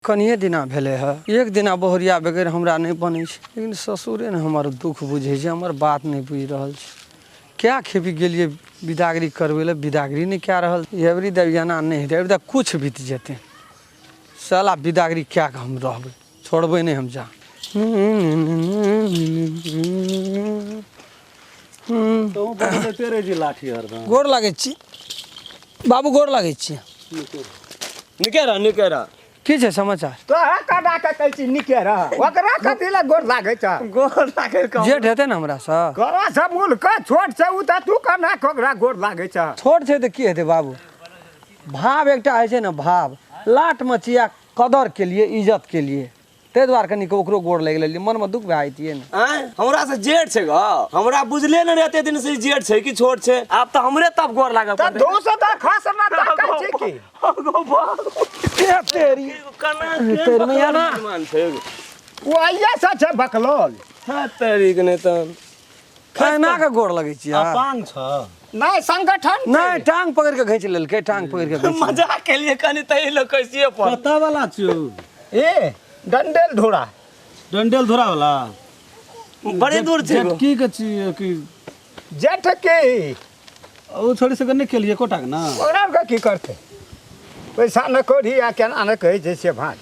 कनिए दिना भेलै हँ, एक दिना बहुरिया बगैर हमरा नहि बनै छै। लेकिन ससुरे ने हमर दुःख बुझै छै, हमर बात नहि बुझि रहल छै। कए खेपी गेलियै बिदागरी करबै लए, बिदागरी नहि कए रहल। एबरी दब एना नहि हेतै, एबरी दब किछु बीत जेतै, साला बिदागरी कए कऽ हम रहबै, छोड़बै नहि हम। जा तोहूँ बदलैते रहै छी लाठी हरदम। गोर लागै छी बाबू, गोर लागै छी। निके रह, निके रह। की छै समाचार? तोहरा कना के कहै छी निके रह, ओकरा कथी लए गोर लागै छ? गोर लागै कह। जेठ हेतै ने हमरा सँ? तोरा से मूल के छोट छै उ, तऽ तू कना के ओकरा गोर लागै छ? छोट छै तऽ की हेतै बाबू, भाव एकटा होइ छै ने भाव। लाट मचिया कदर के लिए, इज्जत के लिए, ताहि दुआरे कनि ओकरो गोर लागि लेलियै, मनमे दुःख भए जैतियै ने। आँय, हमरा से जेठ छै ग, हमरा बुझले नहि रहते दिन से जेठ छै कि छोट छै। आब तऽ हमरे तब गोर लागऽ तऽ पड़तै। दू सौ तऽ खस ना तकै छी की? के तेरी केना तेरी मैया ना। मान छै ओ आइया से छै बकलोल। हाँ तेरी के नहि तऽ केना के गोर लगै छियै? अपांग छ? नहि, संगठन छै। नहि, टांग पकड़ि के घींच लेलकै, टांग पकड़ि के घींच लेलकै। मजाक केलिए कनि तै लोग कैसिए पर। कतऽ वाला छियौ? ए डंडेल धोरा। डंडेल धोरा वाला। बड़ी दूर छै गो। जेटकी के छियै कि? जेठ के। ओ छोड़ी सबके नहि केलियै एकोटा के ना? ओकरा आरके की करतै, पैसा न कौड़ी आ केना ने कहै छै से भाँज।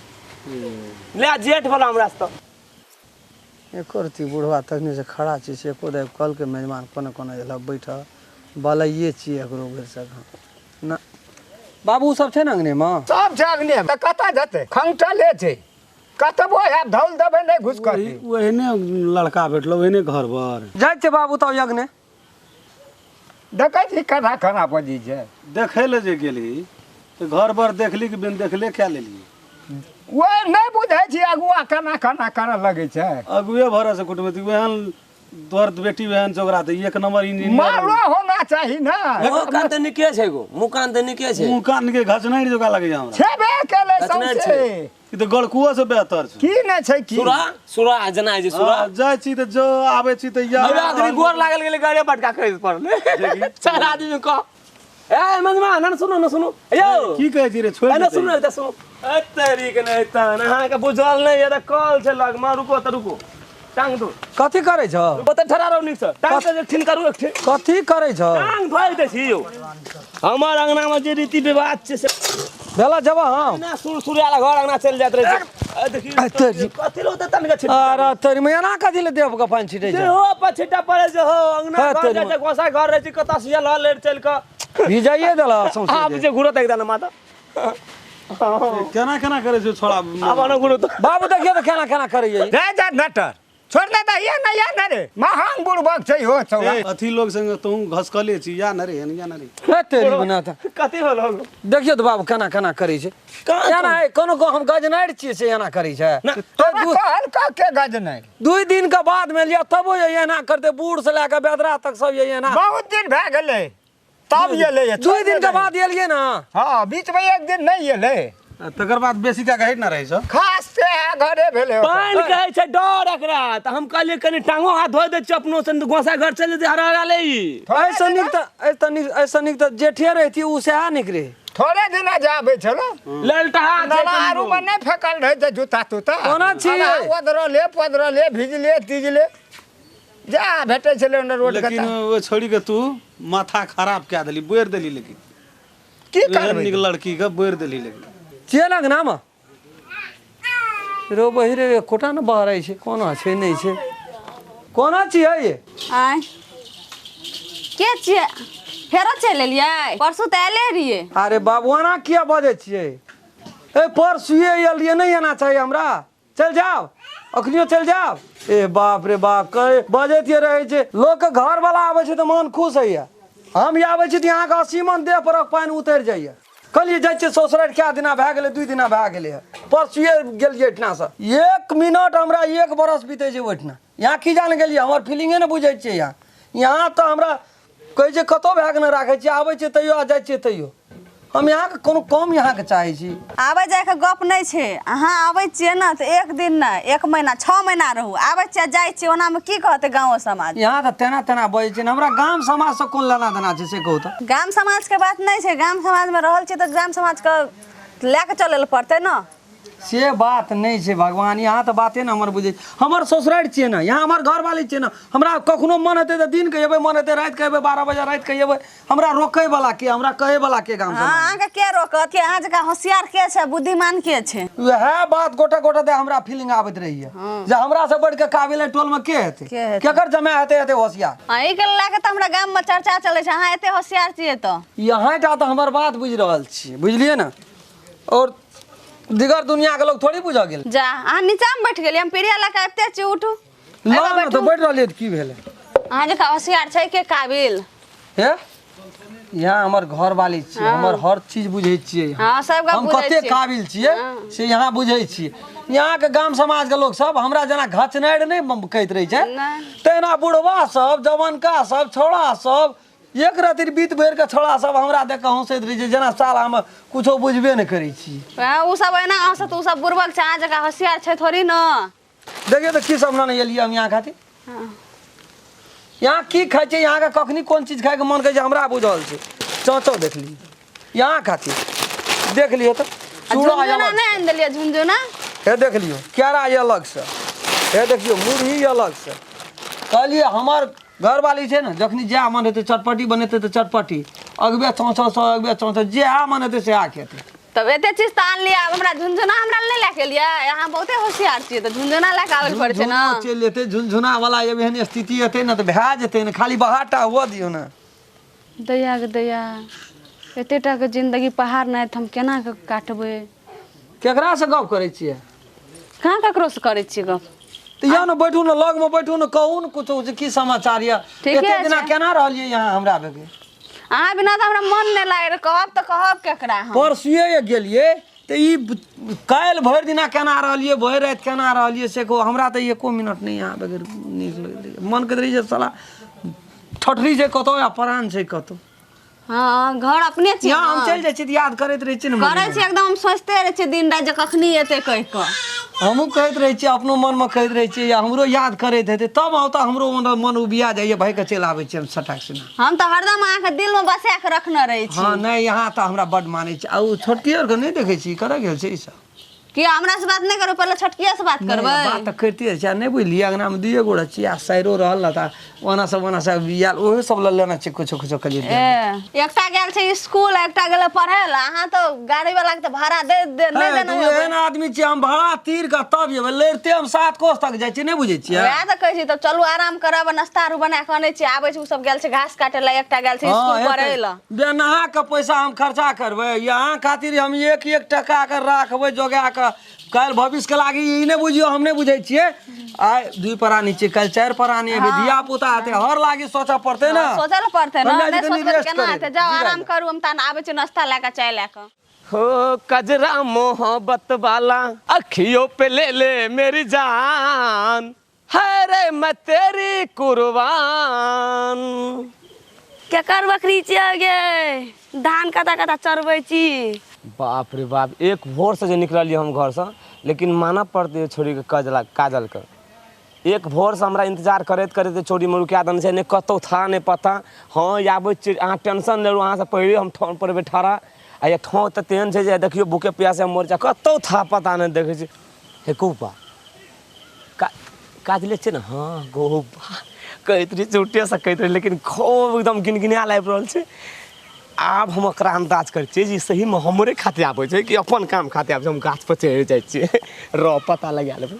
ले जेठ वाला हमरा से तऽ एको रत्ती बुढ़वा तखने से खड़ा छै से एको दाइ कहलकै मेजबान कोना कोना एलह बैठ बलैये छियै एकरो भरिसक हम ना। बाबू सब छै ने अंगनेमे? सब छै अंगनेमे, तऽ कतऽ जेतै? खंगटले छै, कतबो आब धौल देबै नहि घुसकतै। ओहने लड़का भेटलो, ओहने घर बर। जाइ छै बाबू तब अंगने। देखै छी केना केना बजै छै। देखै लए जे गेली तऽ घर बर देखली कि बिन देखले कए लेली? ओ नहि बुझै छी अगुआ केना केना करऽ लगै छै। अगुए भरसँ कुटमैती ओहन तोहर बेटी ओहन छै, ओकरा तऽ एक नंबर इंजीनियर। मालो होना चाही ने। मुँह कान तऽ निके छै गो, मुँह कान तऽ निके छै। मुँह कान के घचनाइ जोका लगैया हमरा। छेबे केलै घचनाइ सौंसे। छै। ई तऽ गड़कुओ से बेहतर छै। की नहि छै की? सुरा सुरा जेना होइ छै सुरा। हँ, जाइ छी तऽ जो आबै छी तऽ या। अरे आदमी गोर लागल गेलै, गरे बटका खसि पड़लै। चारि आदमी कह ए मंगमा न सुनू न सुनू यौ। की कहै छी रे? छोड़ि ए न देतै। सुनू तऽ सुनू। ए तेरी के नहि तहन अहाँके बुझल नहि यऽ तऽ कल छै लगमे। रुको तऽ रुको, टांग धो। कथी करै छौ? रुको तऽ, ठहरा रहू नीकसँ, टांग से एक ठिन करू, एक ठिन। कथी करै छौ? टांग धोइ दै छी यौ। हमर अंगनामे जे रीति रिवाज छै से भेला जब हम ना सुर सुरियाला घर अंगना चलि जाइत रहै छै। ए देखी। ए तेरी। कथी लऽ ओतऽ तनके छिट? अरे तेरी में एना कथी ले देह के पानि छिटै छै? देहो पर छिट्टा पड़ै छै हो। अंगना हे घर तेरी जाइ छै, गोसाइ घर रहै छै, कतऽ से लऽ लेट चलि कऽ भिजाइए देलक सौंसे आब देह। जे घुरत एकदम माता। केना केना करै छै छोड़ा? आब आनो घुरत। बाबू देखियौ तऽ केना केना करैए। जा जा नटर, छोड़ दे दे, ये न ये न रे, महान बुड़बक छै हो छौड़ा। ए, अथी लोग संगे तू घसकले छी या न रे, या न रे। हे तेरी बना तऽ। कथी होलो? देखियौ तऽ बाबू केना केना करै छै। कहाँ? एना है कोनो को हम गजनारि छियै से एना करै छै? ना। तोरा कहल कह के गज नहि। 2 दिन के बाद में लिअ तबो ये एना करते, बूढ़ से लए कऽ बेदरा तक सब ये एना। बहुत दिन भए गेलै तब एलै। 2 दिन के बाद एलियै ना। हँ, बीच में एक दिन नहि एलै। आ तकर बाद बेसी का कहै ना रहै छ। खास से है घरे भेलै ओकर। पानि कहै छै डर एकरा तऽ हम कहलियै कनि टांगो हाथ धोइ दै छियै अपनो से, गोसाइ घर चलि जेतै हरा हरा ले ई। ऐसे नीक तऽ ऐसे नीक ऐसे नीक तऽ जेठे रहिती उ सएह नीक रहै। थोड़े दिन जाबै छलो। ललटहा छै। नाला आरू में नहि फेकल रहै छै जूता तूता। कोना छियै? ओदरले पदरले भिजले तिजले जा भेटै छलै ओने रोड के। लेकिन ओ छोड़ी के तू माथा खराब कए देली, बोरि देली। लेकिन की एहन करबै? नीक लड़की के बोरि देली लेकिन। छियै ने अंगनामे रो बहिरे एकोटा ने बहरै छै। कोना छै नहि छै, कोना छियै ये? आँय, के छियै? फेरो चलि एलियै? परसू तऽ आयले रहियै। अरे बाबू एना किया बजै छियै? ए परसुए एलियै, नहि एना चाही हमरा। चलि जाओ, अखनियो चलि जाओ। ए बाप रे बाप, कहे बजैत रहै छै। लोकके घरवला आबै छै तऽ मन खुश होइए, हम आबै छी तऽ अहाँके 80 मन देह परक पानि उतरि जाइए। कहलियै जाइ छियै ससुरारि, कए दिना भए गेलै? 2 दिना भए गेलै हँ, परसुए गेलियै एहिठिनासँ। 1 मिनट हमरा 1 बरस बीतै छै ओहिठिना। यहाँ की जान गेलियै, हमर फीलिंगे नहि बुझै छियै यहाँ। यहाँ तऽ हमरा कहै छै कतहु भए कऽ नहि राखै छियै। आबै छियै तैयो आ जाइ छियै तैयो। हम यहाँके कोनो कम यहाँके चाहै छी? आबै जाइके गप नहि छै। अहाँ आबै छियै ने तऽ एक दिन नहि, 1 महीना 6 महीना रहू। आबै छियै जाइ छियै, ओनामे की कहतै गाँव समाज? यहाँ तऽ तेना तेना बजै छै ने। हमरा गाम समाजसँ कोन लेना देना छै से कहू तऽ? गाम समाजके बात नहि छै। गाम समाजमे रहल छियै तऽ गाम समाजके लए कऽ चलै लए पड़तै ने। से बात नहि छै भगवान, यहाँ तऽ बाते ने हमर बुझै, हमर ससुरारि छियै ने, यहाँ हमर घरवाली छियै ने। हमरा कखनो मन हेतै तऽ दिन के एबै, मन हेतै राति के एबै, 12 बजे राति के एबै। हमरा रोकै वाला के, हमरा कहै वाला के गाम हाँ, समाज? अहाँके के रोकत? के अहाँ जकाँ होशियार के छै, बुद्धिमान के छै? वएह बात गोटे गोटे दे हमरा फीलिंग आबैत रहैया जे हमरा से बढ़ि के काबिल एहि टोल में के हेतै, के हेतै? केकर जमा हेतै एते होशियार? अहीँके लए कऽ तऽ हमरा गाममे चर्चा चलै छै, अहाँ एते होशियार छियै तऽ। यहाँ टा तऽ हमर बात बुझि रहल छी, बुझलियै ने, और दिगर दुनिया के लोग थोड़ी बुझऽ गेल। जा, अहाँ नीचामे बैठ गेलियै, हम पीढ़िया लए कऽ आबिते छी, उठू। ल एहिमे ने तऽ बैठू। बैठ रहलियै तऽ की भेलै? अहाँ जकाँ होशियार छै के काबिल? हे, यहाँ हमर घरवाली छियै, हमर हर चीज बुझै छियै। हाँ, सब गप हम बुझै कते छियै। काबिल छियै से यहाँ बुझै छियै। यहाँ के गाम समाज के लोग सब हमरा जेना घचनारि नहि कहैत रहै छै, नहि। तहिना बुढ़वा सब, जवनका सब, छौड़ा सब, एक रति बीत भरि के छौड़ा सब हमरा देख के हंसैत रहै छै, जेना साल हम कुछो बुझबे नहि करै छी। हाँ, उ सब एना हंसत, उ सब बुड़बक छै, अहाँ जकाँ होशियार छै थोड़ी न। देखियौ तऽ की सब ने एलियै हम यहाँ खातिर। यहाँ की खाइ छै, यहाँ के कखनी कोन चीज खाइके मन करै छै हमरा बुझल छै। चौचौ देख लियौ यहाँ खातिर, देख लियौ तऽ आ चूड़ा झुनझुना अलग नहि आनि देलियै झुनझुना? हे देख लियौ, केरा अलग से, हे देखियौ मुरही अलग से। कहलियै हमर घरवाली छै ने, जखनी जएह मन हेतै चटपटी बनेतै तऽ चटपटी, अगबे चौचौ सँ अगबे चौचौ, जएह मन हेतै सएह खेतै। तब एते चीज तऽ आनलियै, आब हमरा झुनझुना हमरा नहि लए के एलियै? अहाँ बहुते होशियार छियै तऽ झुनझुना लए के आबै लए पड़ै छै ने। झुनझुनो चलि एतै, झुनझुना वाला एहन स्थिति एतै ने तऽ भए जेतै ने, खाली बाहर टा हुअ दियौ ने। दैया गे दैया, एते टा के जिंदगी पहाड़ नहि तऽ हम केना के काटबै? केकरा से गप करै छियै? कहाँ ककरो से करै छियै गप। तऽ यहाँ ने बैठू ने, लगमे बैठू ने, कहू ने कुछो जे की समाचार यऽ। ठीके एते दिना छै। केना रहलियै यहाँ हमरा बगैर? अहाँ बिना तऽ हमरा मन नहि लागै रहै, कहब तऽ कहब केकरा हम? परसुए गेलियै तऽ ई काल्हि भरि दिना केना रहलियै, भरि राति केना रहलियै से कहू। हमरा तऽ एको मिनट नहि यहाँ बगैर नीक लगैत रहैए। मन करैत रहै जे साला ठठरी छै कतहु या प्राण छै कतहु। हाँ, घर अपने छियै यहाँ हम ने। चलि जाइ छियै तऽ याद करैत रहै छियै ने करै मने। छियै एकदम, हम सोचिते रहै छियै दिन राति जे कखनी एतै कहि कऽ। हमहूँ कहैत रहै छियै, अपनो मनमे कहैत रहै छियै, या हमरो याद करैत हेतै तब आउ तऽ हमरो मन उबिया जाइए, भाइके चलि आबै छियै हम सटाक सिना। हम तऽ हरदम अहाँके दिलमे बसा कऽ रखने रहै छी। हाँ नहि, यहाँ तऽ हमरा बड्ड मानै छै। आ ओ छोटकी आरके नहि देखै छी, करऽ गेल छै ई सब? कि हमरा से बात नहि करबै? पहिले छोटकिया से बात नहि, करबै। बात तऽ करिते छै। आ नहि बुझलियै, अंगनामे दुइए गोटा छियै आ साइरो रहल ने तऽ ओना सब ओना सब आयल, ओहो सब लऽ लेना छै कुछो कुछो कहलियै। ए, एकटा गेल छै स्कूल, एकटा गेलै पढ़े लए। अहाँ तऽ गाड़ी वाला के तऽ भाड़ा दे दे नहि हे, देने तू हेबै। एहन आदमी छियै, हम भाड़ा तीर कऽ तब जेबै, लड़िते हम 7 कोस तक जाइ छियै, नहि बुझै छियै? वएह तऽ कहै छी, तब चलू आराम करब, नाश्ता आरू बना कऽ अनै छी। आबै छै, ओ सब गेल छै घास काटे लए, एकटा गेल छै हाँ, स्कूल हेतै। पढ़े लए। बे नहा के पैसा हम खर्चा करबै यहाँ खातिर, हम एक एक टका के राखबै जोगा के काल्हि भविष्य के लागी। ई नहि बुझियौ हम नहि बुझै छियै। आइ 2 प्राणी छियै, काल्हि 4 प्राणी हेबै, धिया पुता हेतै, हर लागी सोचऽ पड़तै ने। सोचऽ लए पड़तै ने। पंडा जी नहि कनि सोचबै तऽ रेस्ट केना करै हेतै? जाउ जी, आराम राजा। करू, हम तहन आबै छी नाश्ता लए कऽ, चाय लए कऽ। हो कजरा मोहब्बत वाला अखियों पे ले ले मेरी जान है रे, मैं तेरी कुर्बान। केकर बकरी छियै गे? धान कता कता चरबै छी? बाप रे बाप, एक भोर से जे निकललियै हम घरसँ, लेकिन मानऽ पड़तै छोड़ीके कजला काजलके, एक भोरसँ हमरा इंतजार करैत करैत चोरीमे रुका देने छै, नहि कतहु था नहि पता। हँ आबै छी, अहाँ टेंशन नहि लू, अहाँसँ पहिले हम ठाउर पर एबै ठड़ा। आ ये ठाउर तऽ तेहन छै जे देखियौ भूखे प्यासे हम मरि जायब, कतहु था पता नहि देखै छी। हे कौपा का काजले छै ने? हँ गौपा कहैत रही, झूठेसँ कहैत रही, लेकिन खूब एकदम गिनगिनायल आबि रहल छै। आब हम ओकरा अन्दाज करै छियै जे सहीमे हमरे खातिर आबै छै कि अपन काम खातिर आबै छै। हम गाछ पर चढ़ि जाइ छियै र पता लगा लेबै।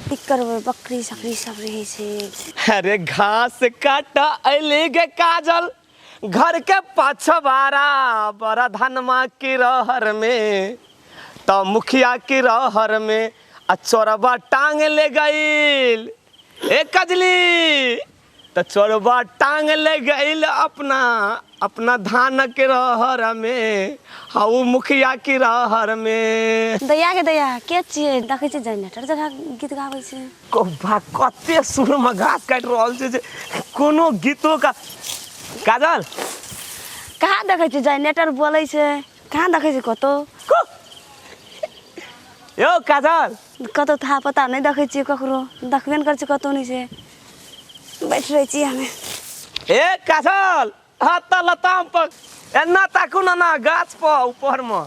की करबै, बकरी सकरी सब रहै छै। अरे घास काटा अयली गे काजल घर के पछवाड़ा, बड़ा धनमा की रहर में तऽ मुखिया की रहर में आ चोरबा टांग ले गईल। ए कजली, तऽ चोरबा टांग ले गईल अपना अपना धान के रहर में, हाँ उ मुखिया की रहर में। दैया के दैया, के छियै? देखै छियै जनरेटर जकाँ गीत गाबै छै। कौआ कते सुरमे घास काटि रहल छै जे कोनो गीतो का। काजल कहाँ देखै छियै जनरेटर बोलै छै? कहाँ देखै छियै कतौ? यौ काजल, कतौ था पता नहि देखै छियै ककरो, देखबे नहि करै छियै, कतौ नहि छै। बैठ रहै छियै हमे। ए काजल, हाँ तऽ लताम पर एना ताकू ना, ना गाछ पर ऊपर में।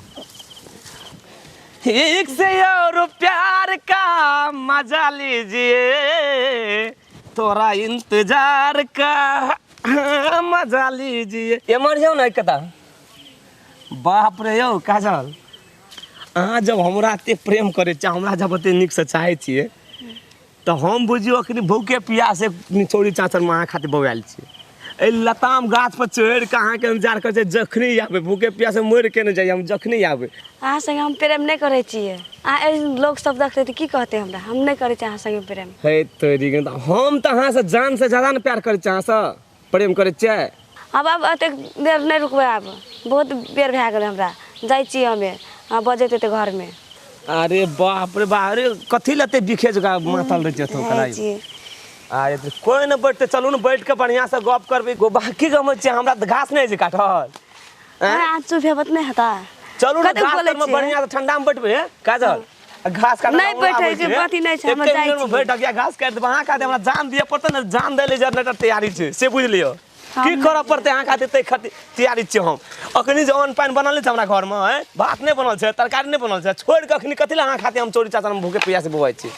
एक से और प्यार का मजा लीजिए, थोड़ा इंतजार का मजा लीजिए। एमहर जाउ ने कता। बाप रे यौ काजल, अहाँ जब हमरा एते प्रेम करै छियै, हमरा जब एते नीकसँ चाहै छियै, तऽ हम बुझियौ अखनी भूखे प्यासे चौरी चाँचरमे अहाँ खातिर बौआयल छियै। एहि लताम गाछ पर चढ़ि कऽ अहाँके इंतजार करै छियै, जखनी आबै भूखे प्यासे मरि के नहि जाइए, हम जखनी आबै। अहाँ संगे हम प्रेम नहि करै छियै। अहाँ एहि लोक सब देखतै तऽ की कहतै हमरा? हम नहि करै छियै अहाँ संगे प्रेम। हे तोरी के, हम तऽ अहाँसँ जान से ज्यादा ने प्यार करै छियै, अहाँसँ प्रेम करै छियै। आब आब एतेक देर नहि रुकबै, आब बहुत बेर भए गेलै, हमरा जाइ छियै हमे, अहाँ बजैत हेतै घरमे। अरे बाप रे बाप, अरे कथी लए एते बिखे जकाँ मातल रहै छियै जाइ छियै। अरे तऽ कोइ नहि बैठतै, चलू ने बैठ कऽ बढ़िआँसँ गप करबै। गो बाकी गमै छियै, हमरा तऽ घास नहि छै काटल। अहाँ चुप हेबै तऽ नहि हेतै। चलू ने कतेक घास बोलै तरमे छियै? बढ़िआँसँ ठंडामे बैठबै। हे काजल, घास काटै नहि बैठै छै, अथी नहि छै, हम जाइ छियै। बैठ गया घास काटि देबै अहाँ खातिर, हमरा जान दिअ पड़तै ने, जान दै लए जनरेटर तैयारी छै, से बुझि लियौ। की करऽ पड़तै अहाँ खातिर, ताहि खातिर तैयारी छियै हम। अखनी जे अन्न पानि बनल नहि छै हमरा घरमे, हैं भात नहि बनल छै, तरकारी नहि बनल छै, छोड़ि कऽ अखनी कथी लए अहाँ खातिर हम चोरी चाचरमे भूखे प्यासे बौआइ छी।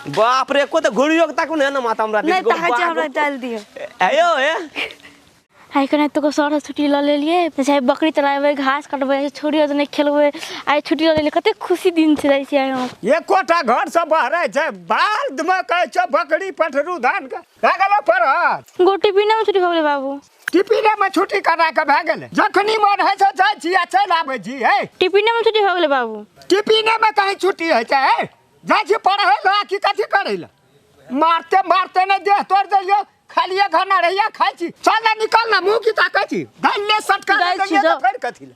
बाप रे, एको तऽ घुरियो के ताकू ने माता हमरा। नहि ताकै छै, हमरा डालि दियौ। आयो हे आइ कने तो सर छुट्टी लऽ लेलियै, तऽ चाहे बकरी चलाबै, घास कटबै, छोड़ियो तऽ नहि खेलबै, आइ छुट्टी लऽ लेलियै, कतेक खुशी दिन छै जाइ छियै आइ हम। एकोटा घर से बहरै छै, बालमे कहै छै बकरी पठरू धान के भए गेलो पढ़त। गोटी पीने में छुट्टी भऽ गेलै बाबू। टिफिने मे छुट्टी करा के भए गेलै, जखनी मन होइ छै जाइ छी आ चलि आबै छी। हे टिफिने में छुट्टी भऽ गेलै बाबू। टिफिने मे कहीं छुट्टी होइ छै? हे जाइ छी पढ़ै लए कि कथी करै लए? मारते मारते नहि देह तोड़ि देलियौ, खालिए घरना रहिया खाइ छी। चल ने निकल ने, मुँह की ताकै छी? दालि सटका जाइ छी, देलियै तऽ जाउ। फेर कथी लए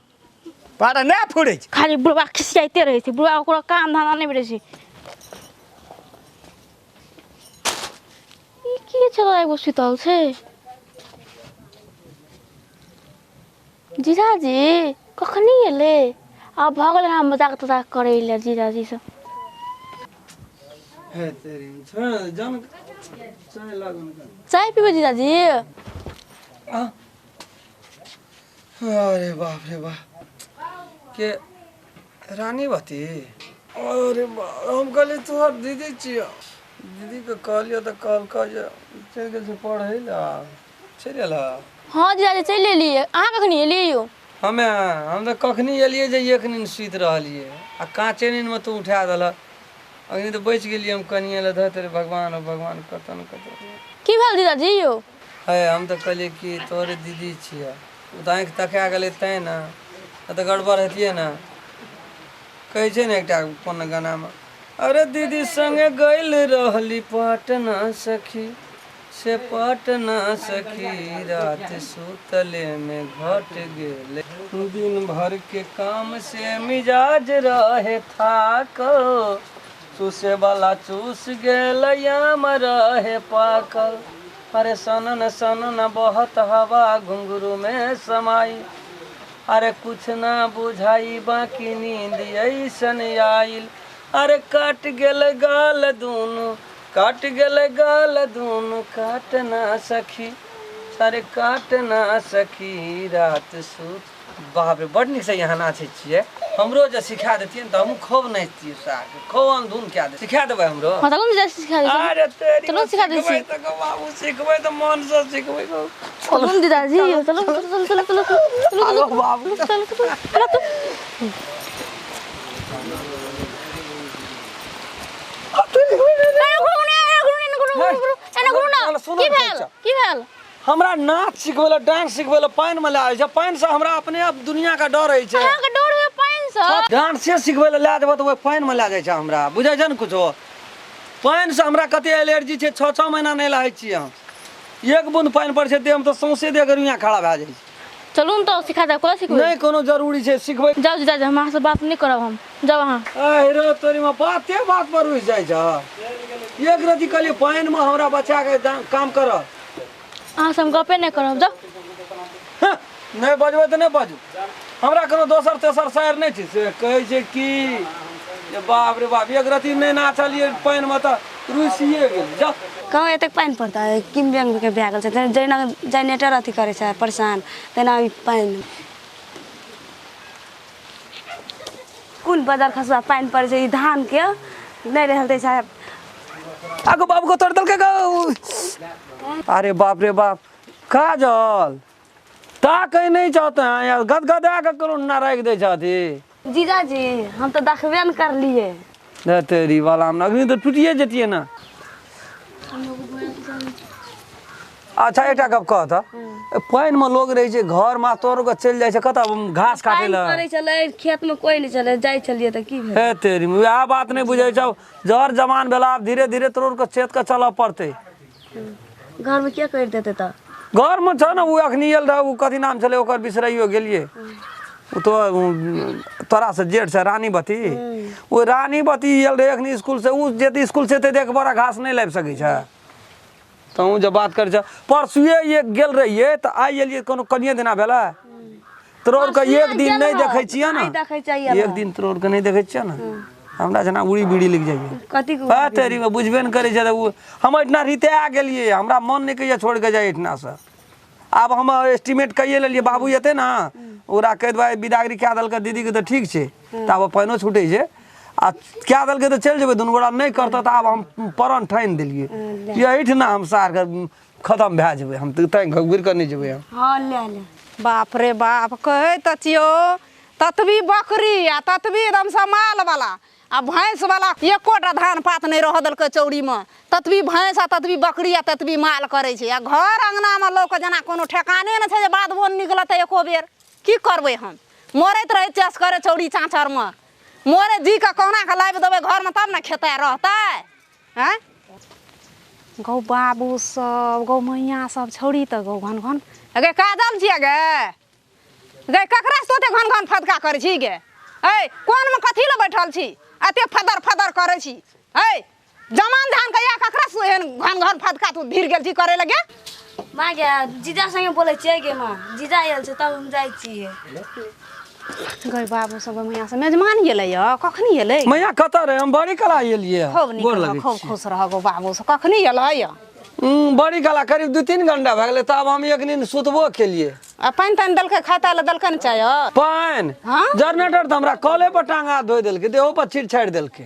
पर नहि फुरै छै। खाली बुढ़बा खिसियाइते रहै छै, बुढ़बा ओकरो काम धंधा नहि भेटै छै। ई की छलै एगो सुतल छै? जीजाजी कखनी एलै? आब भऽ गेलै हमरा मजाक तजाक करै लए जीजाजी से। हे तेरी छोड़ ने, जान चाय लागल। चाय पीबै जीजाजी? अरे बाप रे बाप, के रानी बती? अरे बाप, हम कहलियै तोहर दीदी छियौ। दीदीके कहलियौ तऽ कहलकै जे चलि गेल छै पढ़ै लए। चलि एल? हँ जीजाजी चलि एलियै। अहाँ कखनी एलियै यौ? हमे हम तऽ कखनी एलियै जे एक नींद सुति रहलियै आ काँचे नींदमे तू उठा देलह। अखनी तऽ बचि गेलियै हम कनिये लए। धऽ तेरे भगवान हो भगवान, कतऽ ने कतऽ। की भेल जीजाजी यौ? हे हम तऽ कहलियै कि तोहरे दीदी छियै, ओ तऽ आँखि तका गेलै तैँ ने, नहि तऽ गड़बड़ हेतियै ने। कहै छै ने एकटा कोन गानामे, अरे दीदी संगे गइल रहली पटना सखी, से पटना सखी, रात सुतले में घट गेले, दिन भर के काम से मिजाज रहे थाकल, चूसे वाला चूस गेल याम रहे पाकल, अरे सनन सनन बहत हवा घुंघरू में समाई, अरे कुछ ना बुझाई बाकी नींद ऐसन आइल, अरे काट गेल गाल दुनू, काट गेल गाल दुनू, काट ना सखी, अरे काट ना सखी रात सुत। बाप रे, बड नीकसँ यहाँ नाचै छियै। हमरो जे सिखा देतियै ने तऽ हमहूँ खूब नाचितियै, साग खूब अनधुन कए दे। सिखा देबै हमरो? हँ चलू ने जीजाजी सिखा दै छी। अरे तेरी चलू सिखा दै छी। सिखबै तऽ गौ बाबू, सिखबै तऽ मनसँ सिखबै गौ। चलू ने जीजाजी यौ, चलू चलू चलू चलू चलू चलू आगो बाबू। चलू चलू चलू। की भेल? की भेल? हमरा नाच सिखबै लए, डांस सिखबै लए पानिमे लए आबै छै। पानिसँ हमरा अपने आप दुनिया के डर होइ छै। अहाँके डर होइए पानिसँ? डांसे सिखबै लए लए जेबऽ तऽ ओहि पानिमे लए जाइ छै हमरा, बुझै छै ने कुछो? पानिसँ हमरा कते एलर्जी छै, 6-6 महीना नहि नहाइ छियै हम। एक बूंद पानि पड़ै छै देहमे तऽ सौंसे देह रुइयाँ खड़ा भए जाइ छै। चलू ने तऽ सिखा देब, कोना सिखबै? नहि कोनो जरूरी छै सिखबै। जाउ जीजाजी, हम अहाँसँ बात नहि करब, हम जाउ अहाँ। अरे रे तोरी में बाते बात पर रुसि जाइ छ। एक रति कहलियै पानिमे हमरा बचा के काम करऽ। अहाँसँ हम गपे नहि करब, जाउ। हँ, नहि बजबै तऽ नहि बाजू, हमरा कोनो दोसर तेसर शायर नहि छै। से कहै छै कि जे बाप रे बाप, एक रति नहि नाचलियै पानिमे तऽ रुसिए गेल। जाउ। कहाँ एतेक पानि पड़तै? किम बैंक के भए गेल छै, जहिना जनरेटर अथी करै छै परेशान, तहिना ई पानि। कोन बदर खसुआ पानि पड़ै छै ई धानके नहि रहल दै साहेब। आगो बाबू को तोड़ देलकै गौ। अरे बाप रे बाप, काजल ताकै नहि चाहते हैं यार, गदगदा के कोनो ना राखि दै छथि। जीजाजी हम तऽ देखबे ने करलियै। दे तेरी वाला हम अखनी तऽ टूटिए जतियै ना। अच्छा एकटा गप कह तऽ, पानि मे लोग रहै छै घर मे, तोर के चलि जाइ छै कतऽ घास काटै पानि लए। पड़ै छलै खेत मे कोइ नहि छलै, जाइ छलियै तऽ की भेल? हे तेरी वएह बात नहि बुझै छौ, जर जवान भेला आब धीरे धीरे तोर के चेत के चलऽ पड़तै। घर मे के करि देतै तऽ? घर मे छ ने उ अखनी आयल रहै, उ कथी नाम छलै ओकर बिसराइयो गेलियै। उ तो तोरा से जेठ छै रानीवती, ओ रानीवती आयल रहै अखनी स्कूल से, उ जेतै स्कूल से तऽ एक बोरा घास नहि लाबि सकै छै। तहूँ जब बात करै छ, परसुए एक गेल रहियै तऽ आइ एलियै कोनो कनिये दिना भेलै। तोर के एक दिन नहि देखै छियै ने, एक दिन तोर के नहि देखै छियै ने, हमरा जेना उड़ी बीड़ी लिख जाइए। कथी के तेरी में बुझबे नहि करै छै तऽ उ हम एहिठिना रिता गेलियै, हमरा मन नहि कहिया छोड़ि कऽ जाइ एहिठिनासँ। आब हम एस्टीमेट कैये लेलियै, बाबू एतै ने ओकरा कहि देबै विदागरी कए देलकै दीदीके तऽ ठीक छै, तऽ आब पानिओ छूटै छै आ कए देलकै तऽ चलि जेबै दुनू गोरा, नहि करतै तऽ आब हम प्रण ठानि देलियै एहिठिना हम सारके खतम भए जेबै, हम तऽ तैँ घुरि कऽ नहि जेबै हम। हँ ले ले। बाप रे बाप, कहै तऽ छियौ ततबी बकरी आ ततबी एकदमसँ मालवला आ भैंसवला एकोटा धान पात नहि रहऽ देलकै चौरीमे, ततबी भैंस आ ततबी बकरी आ ततबी माल करै छै। आ घर अङ्गनामे लोकके जेना कोनो ठेकाने नहि छै जे बाध बोन निकलतै एको बेर। की करबै हम, मरैत रहै छियै असगरे चौरी चाँचरमे, मरे जी कऽ कहुना कऽ लाबि देबै घरमे तब ने खेतै रहतै। आँय गौ बाबू सब गौ मैया सब छौड़ी तऽ गौ घन घन गे काजल छियै गे, गे ककरा से ओते घन घन फदका करै छी गे? ऐ कोनमे कथी लए बैठल छी एते फदर फदर करै छी? ऐ जमान धान के या ककरा से एहन घन घन फदका तू भिड़ गेल छी करै लगे? माँ गे जीजा संगे बोलै छियै गे माँ, जीजा आयल छै तब हम जाइ छियै। गै बाबू सब मैया सब मेजमान गेलै य कखनी एलै? मैया कतऽ रहे? हम बड़ी कला एलियै। खूब नीक रह, खूब खुश रह गौ बाबू सब, कखनी एलै य? बड़ी कला करीब 2-3 घंटा भए गेलै, तब हम एक दिन सुतबो केलियै। आ पानि तानि देलकै खाता लए देलकै ने चाय? पानि जनरेटर तऽ हमरा कले पर टांगा धोइ देलकै, देहो पर छीट छाड़ि देलकै।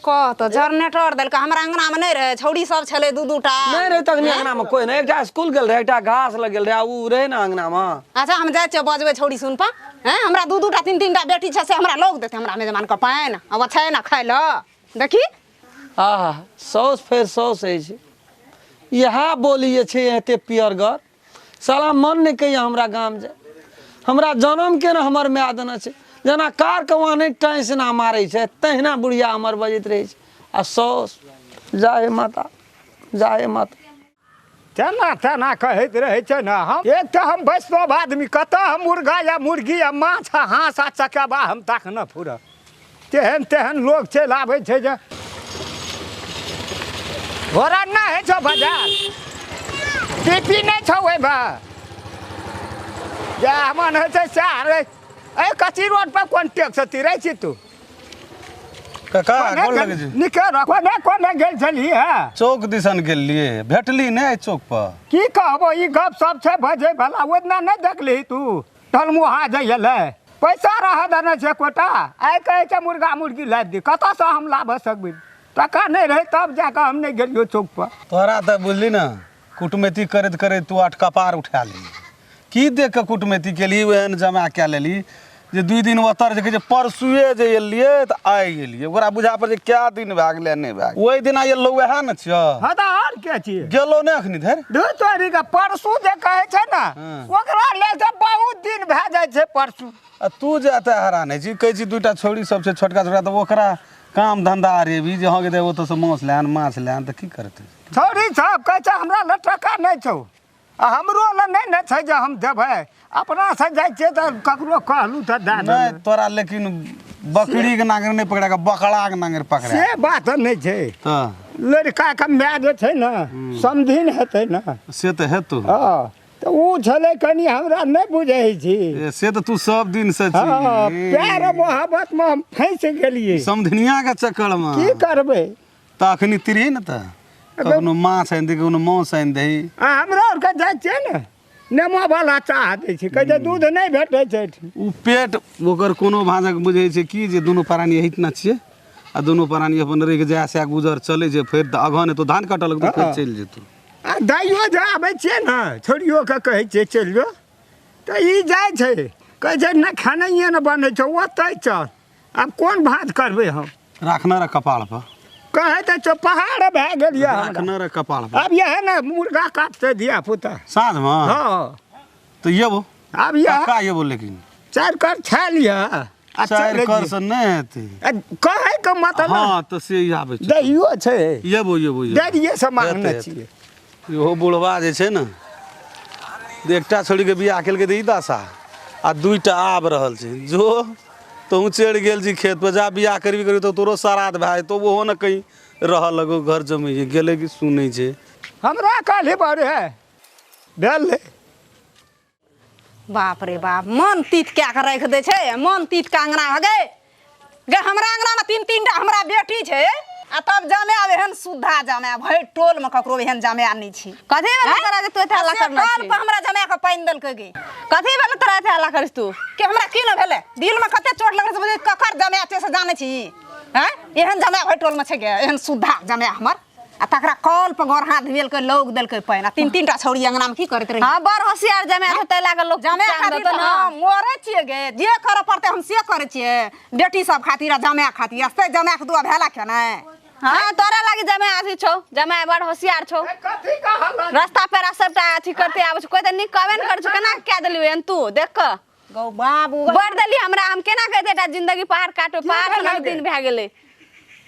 कह तऽ जनरेटर देलकै, हमरा अंगनामे नहि रहै, छौड़ी सब छलै दू दूटा। नहि रहै तखनी अंगनामे कोइ नहि, एकटा स्कूल गेल रहै, एकटा घास लग गेल रहै, आ उ रहै ने अंगनामे। अच्छा हम जाइ छियै बजबै छौड़ी सुन पर, हैं हमरा दू दूटा तीन तीन टा बेटी छै से हमरा लोग देतै हमरा मेजबान के पानि आ छै ने खाइ लए। देखी आहा सौस फेर सौस अछि, इएह बोली जे छै एते पियरगर, साला मन नहि कहिया हमरा गाम जाय, हमरा जनम के ने हमर माय देने छै, जेना कार के वहाँ नहि टाँसिना मारै छै तहिना बुढ़िया हमर बजैत रहै छै। आ सौस जा हे माता, जा हे माता। तेना तेना कहैत रहै छै ने। हम एक तऽ हम वैष्णव आदमी, कतऽ हम मुर्गा या मुर्गी या माछ आ हाँस आ चकेबा हम तखने फुरब। तेहन तेहन लोग चलि आबै छै जे घोड़ा नहि होइ छौ बाजार, टीपी नहि छौ ओहिमे, जे मन होइ छै सएह रे। ए कच्ची रोड पर कोन टेक्स तिरै छी तू? काका गोर लगै छी। निके रह, कोने कोने गेल छलही है? चौक दिसन गेलियै, भेटली नहि चौक पर। की कहबो, ई गप सब छै बजै वाला, ओतना नहि देखलिही तू? टलमुहा जइले पैसा रह देने छै कोटा, आइ कहै छै मुर्गा मुर्गी लाबि दी, कतऽसँ हम लाबऽ सकबै? टका नहि रहै तब जाकऽ हम नहि गेलियौ चौक पर। तोरा तऽ बुझली ने कुटमैती करैत करैत तू 8 कपार उठा लेली, की देख कऽ कुटमैती केली ओहन जमा कए लेली जे 2 दिन ओतऽ जे कहै छै परसुए जे एलियै तऽ आइ एलियै, ओकरा बुझा पड़ै छै कए दिन भए गेलै नहि भए गेलै। ओहि दिना एलहुँ वएह ने छियौ। हँ तऽ आओर के छियै? गेलहुँ नहि अखनी धरि। दू तोरीके परसू जे कहै छै ने ओकरा लेल तऽ बहुत दिन भए जाइ छै परसू। आ तू जे एतऽ हैरान होइ छी, कहै छी 2टा छौड़ी सब छै छोटका छोटका, तऽ ओकरा काम धन्धा अरेबी जे हँ गे ओतऽसँ माछ लए आन माछ लए आन, तऽ की करतै? छौड़ी सब कहै छै हमरा लग टका नहि छौ आ हमरो लग नहि ने छै जे हम देबै, अपनासँ जाइ छियै तऽ ककरो कहलहुँ तऽ दए नहि तोरा। लेकिन बकरीके नांगरि नहि पकड़ा कऽ बकराके नांगरि पकड़ा, से बात नहि छै। तऽ लड़काके माय जे छै ने समधिन हेतै ने, से तऽ हेतौ। हँ तऽ ओ छलै कनि हमरा नहि बुझै छी। से तऽ तू सब दिन से छी। हँ प्यार मोहब्बतमे हम फँसि गेलियै समधिनियाके चक्करमे, की करबै? तऽ अखनी तिरही ने तऽ कखनो माछ आनि दही, कखनो मांस आनि दही। आ हमरा आरके जाइ छियै ने नेमो वाला चाह दै छै, कहै छै दूध नहि भेटै छै एहिठाम। ओ पेट ओकर कोनो भाँजक बुझै छै कि जे दुनू प्राणी एहिठिना छियै आ दुनू प्राणी अपन रहि कऽ जाय सएह गुजर चलै छै। फेर तऽ अगहन हेतौ, धान काटऽ लगतौ, फेर चलि जेतौ। आ दाइयो जे आबै छियै ने, छोड़ियो के कहै छियै चलि जो, तऽ ई जाइ छै, कहै छै नहि खेनाइए ने बनै छौ, ओतहि चल। आब कोन भात करबै हम? राखने रह कपाड़ पर। कहै तऽ छौ पहाड़ भए गेल यऽ हमरा। राखने रह कपाड़ पर। आब इएह ने मुर्गा काटतै धिया पुता साँझमे। हँ तऽ एबो आब इएह पक्का एबो, लेकिन 4 कर छा लिअ आ 4 चलि कर जइयै। से नहि हेतै। आ कहैके मतलब हँ तऽ से आबै छै। दहियो छै। एबो एबो एबो। डैरिये से मांगने हेतै, छियै। इहो बुढ़वा जे छै ने, एकटा छोड़ीके बियाह केलकै तऽ ई दशा, आ 2टा आबि रहल छै। जो तोहूँ चढ़ि गेल छी खेत पर, जा बियाह करबी करबी तऽ तोरो श्राद्ध भए जेतौ। ओहो ने कहीं रहऽ लगो, घर जमैये गेलै कि सुनै छै। हमरा कहली बड़े है भेल। बाप रे बाप, मन तीत कए कऽ राखि दै छै, मन तीत के अङ्गना हो गए गे। हमरा अङ्गनामे 3-3 टा हमरा बेटी छै, आ तब जमाय एहन सुद्धा जमाय, भरि टोलमे ककरो एहन जमाय नहि छै। कथी भेलै तोरा जे तू एते हल्ला से करने कल छी? पर हमरा जमाय के पानि देलकै गे। कथी भेलै तोरा एते हल्ला करै तू? के हमरा की ने भेलै, दिलमे कते चोट लगलै से बुझै, ककर जमाय छै से जानै छी? आँय, एहन जमाय भरि टोलमे छै गे, एहन सुद्धा जमाय हमर, आ तकरा कल पर गोर हाथ धुएलकै, लौग देलकै पानि, आ 3-3 टा छौड़ी अङ्गनामे की करैत रहै? हाँ, बड़ होशियार जमाय छै, ताहि लागल लोक जमाय चाँद खातिर देतौ तऽ ने। हम मरै छियै गे, जे करऽ पड़तै हम से करै छियै, बेटी सब खातिर आ जमाय खातिर। आ से जमायके दुआ भेला के नहि? हाँ, तोरा लागी जमाय अथी छौ, जमाय बड़ होशियार छौ। कथी का हल्ला? रास्ता पेरा सबटा अथी करते आबै छौ, कोइ तऽ नीक कहबे ने करै छौ। केना कए देलियै एहन तू देख कऽ? गौ बाबू बड़ देली हमरा, हम केना कहते एकटा जिंदगी पहाड़ काटो, पहाड़ भेलै सनक गे? दिन भए गेलै।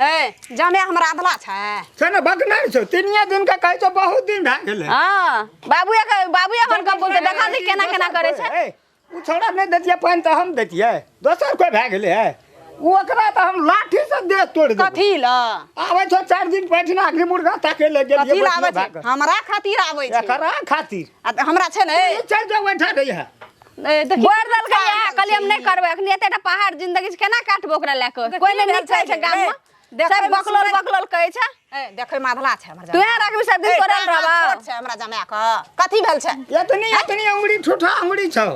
ए जमाय हमरा अधला छै? छै ने बकनाइ छौ, 3 दिन के कहै छौ बहुत दिन भए गेलै। हाँ, बाबुए के बाबुए अपन गप बोलते, देखा ली केना केना करै छै। ए, ओ छौड़ा नहि दैतियै पानि तऽ हम दैतियै, दोसर कोइ भए गेलै है। ओ ओकरा तऽ हम लाठी से देह तोड़ि देबै। कथी ल आबै छौ 4 दिन पहिने अखनी मुर्गा ताकै लए गेलियै। कथी ल आबै बैठलो छै? भए कऽ। हमरा खातिर आबै छै। एकरा खातिर। आ तऽ हमरा छै ने। ई चलि जाउ, ओहिठाम रहिहे। ए, देखी बोर देलकै इएह, कहलियै हम नहि करबै अखनी, एतेटा पहाड़ जिंदगी छै, केना काटबै ओकरा लए कऽ? कोइ नहि नीक कहै छै गाममे, देखै सब मे बकलोल सुनै- बकलोल कहै छै। ए, देखै मे अधला छै हमर तू राखबी सब दिन ए, तोड़ल टांग रहबा। छोट छै हमरा जमाय के, कथी भेल छै? एतनी एतनी अंगुरी, ठूठा अंगुरी छौ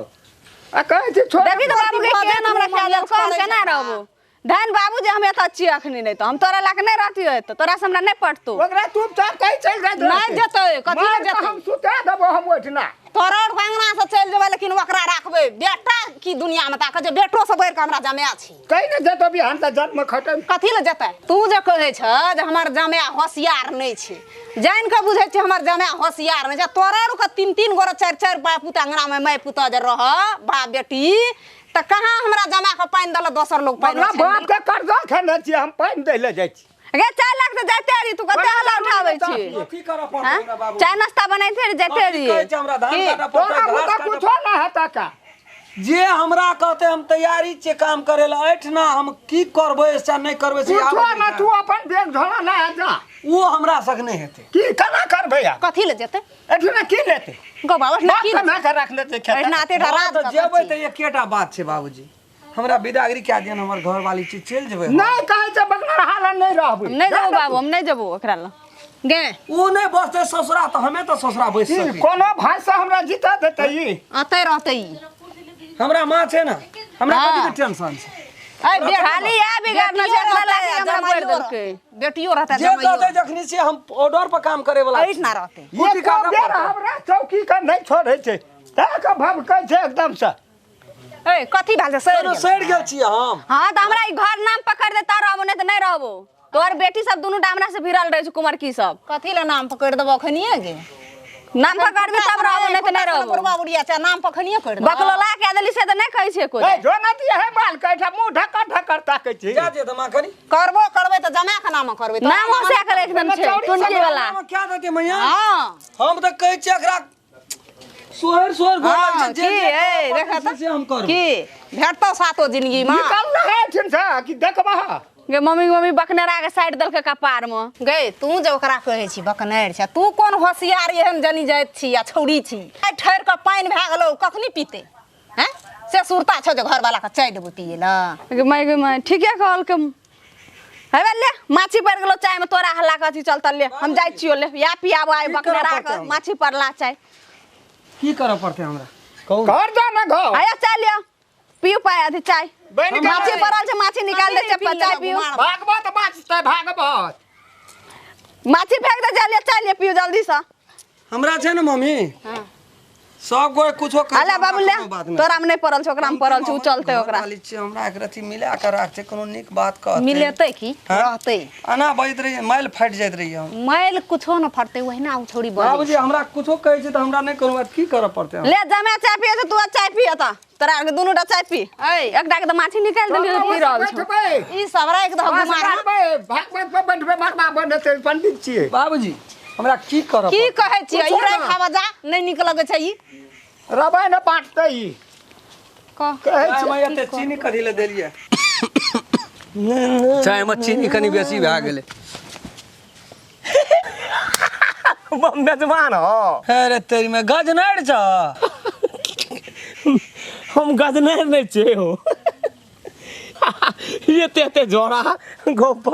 आ कहै छै छोड़। देखी तऽ बाबू के केहन हमरा मम्मी कए देलकै, हम छोड़ै केना छै। रहबो? धन बाबू जे हम एतऽ छियै अखनी, नहि तऽ हम तोरा लए कऽ नहि रहतियै एतऽ, तोरा से हमरा नहि पटतौ। ओकरा चुपचाप कहि चलि जाइत नहि जेतै, कथी लए मारि कऽ जेतै? हम सुता देबो हम ओहिठिना। तोरा आर अंगना से चलि जेबै, लेकिन ओकरा राखबै। बेटा की दुनिया में ताकत जे बेटो से बढ़ि कऽ हमरा जमाय छी। कहि ने जेतौ बिहान तऽ जन्म खटम। कथी लए जेतै? तू जे कहै छ जे हमर जमाय होशियार नहि छै, जानि कऽ बुझै छियै हमर जमाय होशियार नहि छै। तोरा आर के 3-3 गोरे 4-4 बाप पुत अंगना में माय पुत जे रह बाप बेटी, तऽ कहाँ हमरा जमाय के पानि देलक दोसर लोग पानि हमरा ओछानि बाप देलक? के कर्जा खेने छियै हम, पानि दै लए जाइ छी। गे 4 लाख तऽ जाइते रही, तू कते हल्ला उठाबै छी? की करऽ पड़तै हाँ? हमरा बाबू? चाय नाश्ता बनैते रही, जाइते कथी रही। कहै छै हमरा धान की? काटऽ पड़तै, तोरा घास बुते काटऽ कुछो नहि हेतै का। जे हमरा कहते हम तैयारी छियै काम करे ला। एहिठिना हम की करबै से नहि करबै से कुछो आब ना, तू अपन बेग झोला लए जा। ओ हमरा सक नहि हेतै। की केना करबै आब? कथी लए जेतै? एहिठिना की लेतै? गौ बाबा, एहिठिना बाप की के लेतै? माय के राखने छै खेत। एहिठिना एतेटा हँ, राज तऽ ककर जेबै छी? तऽ एकेटा बात छै बाबूजी, हमरा विदागरी कए दियन, हमर घरवाली छी, चलि जेबै हम। नहि कहै छै बगनर हाल नहि रहबै। हम नहि जेबो बाबू, हम नहि जेबो ओकरा लग। गे ओ नहि बसतै ससुरा तऽ हमे तऽ ससुरा बैस की सकै। कोनो भाई से हमरा जीता देतै ई? अतै रहतै ई। हमरा माँ छै ने, हमरा हाँ। कथी के टेंशन छै? ए, बेटी खाली इएह बिगाड़ने छै, बेटियो एकरा रहतै, लागी हमरा जमाइयो बोरि देलकै। रहतै। बेटियो रहतै, जे जमाइयो कहतै जखनी से हम ऑर्डर पर काम करे वाला। एहिठिना रहतै। कुट्टी एको काटऽ बेर पड़तै। हमरा चौकी के नहि छोड़ै छै, तैं के भभकै छै एकदम से। ए, कथी भेल छै? सड़ि कोनो गेल। सड़ि गेल छियै हम। हाँ तऽ हमरा ई घर नाम पकड़ दे तऽ रहबो, नहि तऽ नहि रहबो। तोहर बेटी सब दुनू टा हमरा से भिड़ल रहै छै, कुमरकी सब। कथी लए नाम पकड़ि देबो अखनिये गे? नाम पकड़बी तब रहबो, नहि तऽ नहि रहबो। बुढ़वा बुढ़िया छै, नाम पखनिये करि देबो। बकलोला कए देली से तऽ नहि कहै छियै कोइ। ए, जो न दिए हे माल के एहिठाम मुँह ढकर ढकर ताकै छी। जा जे तऽ माँ कनी। करबो करबै तऽ जमाय के नाम करबै। तोरा नामो नाम से कर एकदम छै टुनकी वाला। नाम क्या देतै मैया? हाँ। हम तऽ कहै छियै एकरा सोहर सोहर गोर हाँ, लागै छै, जे की, जे ए, करऽ देखा पड़तै तऽ। से हम करबै। की भेटतौ सातो जिंदगी में? निकल रहे एहिठाम से कि देखबह? गे मम्मी, मम्मी बकनेरा के साइड देलकै कपार में। गे तू जे ओकरा कहै छी बकनेर छै, तू कोन होशियार एहन जनी जाइत छी आ छौड़ी छी? आइ ठहरि कऽ पानि भए गेलौ, कखनी पीतै? हैं, से सुरता छौ जे घरवाला के चाय देबो पियै लए? गे माय, गे माय, ठीके कहलकै। हेबे ले, माछी पड़ि गेलो चाय में, तोरा हल्ला के अथी चलतल। ले हम जाइ छियो, ले या पियाबो आइ की करऽ बकनेरा पड़तै के हमरा? माछी पड़ला चाय। की करऽ पड़तै हमरा कहू घर जा ना घर आया चाय लिअ पियू पाय अथी चाय बनि गेलै। माछी पड़ल छै माछी निकाल दे छै चाय पियू भागबो तऽ बाँचतै भागबो माछी फेंक दे चाय लिअ चाय लिअ पियू जल्दी से हमरा छै ने मम्मी सब कोई कुछो कहै अले छै, बाबू हमरा ले कोनो बात नहि। तोरा में नहीं पड़ल छै ओकरा में पड़ल छै उ चलते घर ओकरा वाली छियै, हमरा एक रति मिला के राखते कोनो नीक बात कहते मिलेतै की हाँ? रहतै एना बजैत रहियै माइल फाटि जाइत रहियै हम मैल कुछो न फटतै ओहिना उ छोड़ी बजै बाबूजी हमरा कुछो कहै छै तऽ हमरा नहि कोनो बात की करऽ पड़तै हमरा? ले जमे चाय पिए छै तू चाय पिए त तोरा आरके दुनू टा चाय पी एकटा के तऽ माछी निकालि देलियै पी रहल छौ बैठबै ई सब राखि दह बाँस गुमार काटबै भागवत पर बैठबै मरबा बनेतै पंडित छियै बाबूजी हमरा की करऽ की पड़तै? कहै छियै ई कुछो राखि ना। खाबऽ जा नहि नीक लगै छै ई रबै ने बाँटतै ई कह कहै चाय छियै मे एते चीनी कथी लए देलियै चाय मे चीनी कनी बेसी भए गेलै मेजबान हो अरे तेरी में गजनैर छ हम गजने नहि छियै हो एते एते जोड़ा गप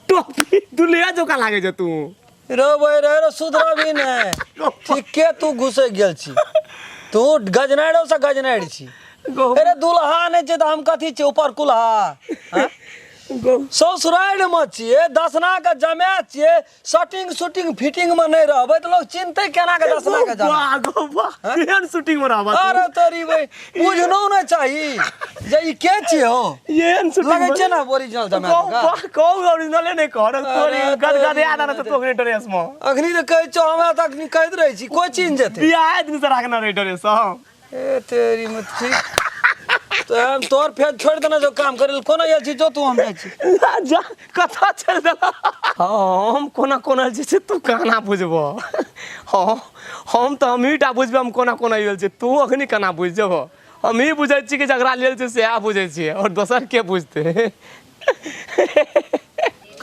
टोपी दुलिया जोका लागै छै तू रो बे रे रो सुधरबी ने ठीके तू घुसै गेल छी तू गजनैरो से गजनैर छी अरे दुल्हा नहि छै तऽ हम कथी छियै ऊपर कुल्हा हाँ? ससुरारि मे छियै दसना के जमा छियै शर्टिंग शूटिंग फिटिंग मे नहि रहबै तऽ लोग चिन्हतै केना के दसना के जमा वाह गो वाह केहन शूटिंग मे रहबा तू? अरे तोरी भाई बुझनो नहि चाही जे ई के छियै हो एहन शूटिंग लगै छै ने ओरिजिनल जमा कहू वाह कहू ओरिजिनले नहि कह रे तोरी अरे गदगदे आना तोरी तऽ तोकरे ड्रेस मे अखनी तऽ कहै छौ हमरा तऽ अखनी कहैत रहै छी कोइ चिन्ह जेतै बियाह दिन से राखना रहे ड्रेस हम ए तेरी में ठीक तो हम तोर फेर छोड़ देना जो काम करे कोनो आयल छी जो तू हम जाइ छी जा जा कथा चल देला हाँ हम कोना कोना जे छै तू केना बुझब हाँ हम तऽ हमही टा बुझबै हम कोना कोना आयल छी तू अखनी केना बुझि जेबह हमही बुझै छी कि जकरा लेल छै सएह बुझै छियै आओर दोसर के बुझतै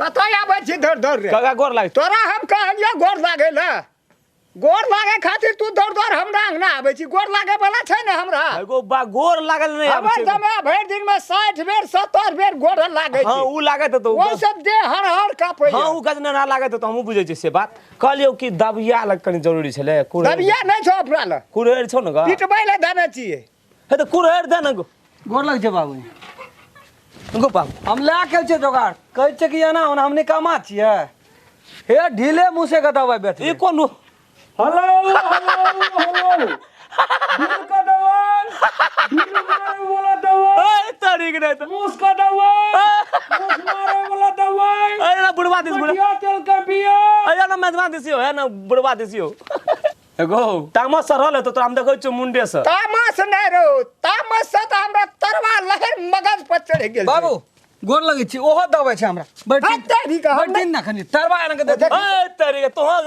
कतऽ आबै छी दौड़ दौड़ रे काका गोर लाग तोरा हम कहलियौ गोर लागै लए गोर लागे खातिर तू दौड़ दौड़ हमरा अंगना आबै छी गोर लागे वाला छै ने हमरा एगो बा गोर लागल नहि आबै हमर छै। जमा भरि दिन में 60 बेर 70 बेर गोर लागै हाँ छै उ लागत हेतौ ओहि सब देह हर हर कांपै हाँ उ गजनरा लागत हेतौ हमहूँ बुझै छियै से बात कहलियौ कि दबिया लग कनि जरूरी छलै कुड़हरि दबिया नहि छौ अपना लग कुड़हरि छौ ने गा पिटबै लए देने छियै हे तऽ कुड़हरि दे ने गो गोर लग छै बाबू गो बाबू हम लए के छियै जोगाड़ कहै छै कि एना ओना हम निकामा छियै हे ढीले मुँह से के दवाइ बेचबै ई कोन हेलो हेलो हेलो ढील का दवाई ढील मारे वाला दवाई ए तारीख नहीं तो मूस का दवाई मूस मारे वाला दवाई अरे ना बुढ़वा this बुढ़वा मटिया तेल का बिया अरे ना मेजबान दिसियो है ना बुढ़वा दिसियो एगो तामस सड़ल हेतौ तोरा हम देखै छियौ मुंडे से तामस नहि रौ तामस से तऽ हमरा तरवा लहर मगज पर चढ़ि गेल छै। बाबू गोर लगै छी ओहो दवाइ छै हमरा बैठ हट तेरी के, हम बैठ दिन ना खनी तरवा आन के दे दे। ए तारीख तोहाँ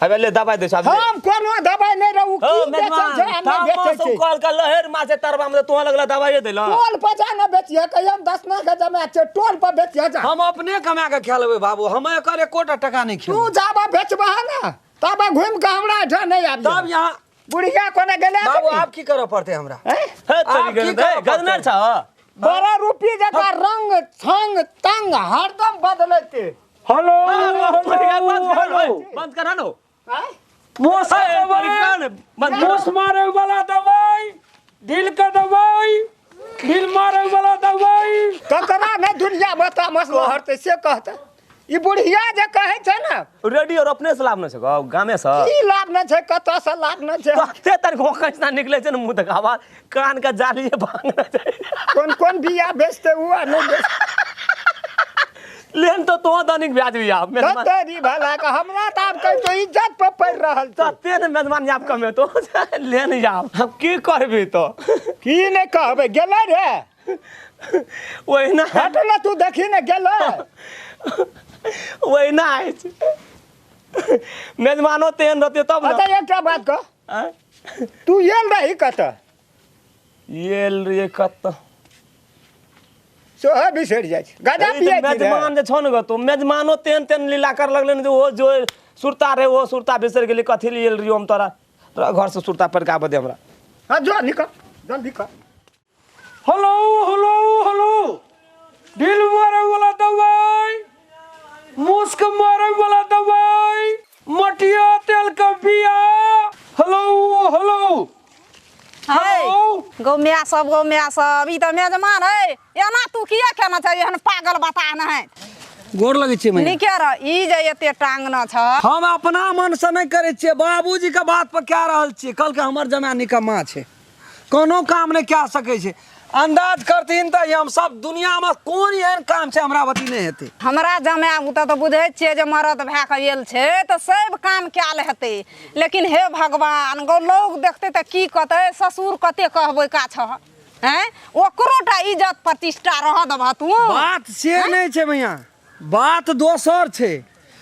हबे ले दबाई दे साहब हम कोनो दबाई नहि रहू हो की बेचै मेजबान छै आ नहि बेचै तामस छै उकल के लहर माछे तरवा में तोहाँ लगला दबाई देला टोल पर जा ने बेचिहे कहियो हम दसना के जमा छै टोल पर बेचिहे जा हम अपने कमा के खा लेबै बाबू हम एकर एकोटा टका नहि तू खेबै जाबा बेचबह ने तब घुमि के हमरा एहिठाम नहि आबि तब यहाँ बुढ़िया कोने गेलै बाबू आप की करऽ पड़तै हमरा हैं? हे आप तारीख की करऽ गजनर पड़तै? छ बड़ा रूपी जकाँ रंग छंग तंग हरदम बदलैते हेलो बंद कर नो बंद कर नो मूस बंद कर मूस मारे वाला दवाई दिल का दवाई दिल मारे वाला दवाई ककरा नहि दुनिया मे तामस लहरतै से कहतै ई बुढ़िया जे कहै छै ने रेडियो और अपने से लाभ न छै गौ गामे से की लाभ नहि छै कतऽसँ लाभ नहि छै कते तारीख कैसा निकले छै ने मुँह तक आवाज कान के जालिए भांगना छै कोन कोन बिया बेचतै ओ आ नहि बेचतै लेन तो तो दैनिक ब्याज भी आप मेजबान ततेरी भला के हमरा तऽ आब कहै छौ इज्जत पर पड़ि रहल छै तते ने मेजबान जाब कमे तो लेन जाब हम की करबी तो की नहि कहबै गेलै रे ओहिना हट ने तू देखी ने गेलै ओहिना होइ छै मेजबानो तेहन रहतै तब ने अच्छा एकटा बात कह आँय? तू गेल रही कतऽ येल रे कत सोहे बिसरि जाइ छै गजा ई तऽ पियै छी रे। मेजबान जे छौ ने गो तू मेजबानो तेहन तेहन लीला कर लगलै ने जे ओ जो सुरता रहे ओ सुरता बिसरि गेली कथी लिए एल रहियो हम तोरा तोरा घर से सुरता पर के आबऽ दे हमरा हाँ जो निकल जल्दी कर हेलो हेलो हेलो ढील मारे वाला दवाई मुस्क मारे वाला दवाई मटिया तेल के बिया। हेलो हेलो हे गौ माय सब, गौ माय सब, ई तऽ मेजमान है, एना तू किया केना छै एहन पागल बता नहि। गोर लगै छियै मैया। नीके रह, ई जे एते टांगना छ। हम अपना मन से नहि करै छियै, बाबूजी के बात पर कए रहल छियै। कहलकै हमर जमाय निकम्मा छै, कोनो काम नहि कए सकै छै। अंदाज करथिन तऽ हम सब दुनिया में कोन एहन काम छै हमरा बती नहि हेतै। हमरा जमाय ओतऽ तऽ बुझै छियै जे मरद भए कऽ आयल छै तऽ सब काम कयल हेतै, लेकिन हे भगवान गौ लोग देखतै तऽ की कहतै, ससुर कते कहबै का छह हैं, ओकरो टा इज्जत प्रतिष्ठा रह देबह तू। बात से नहि छै भैया, बात दोसर छै।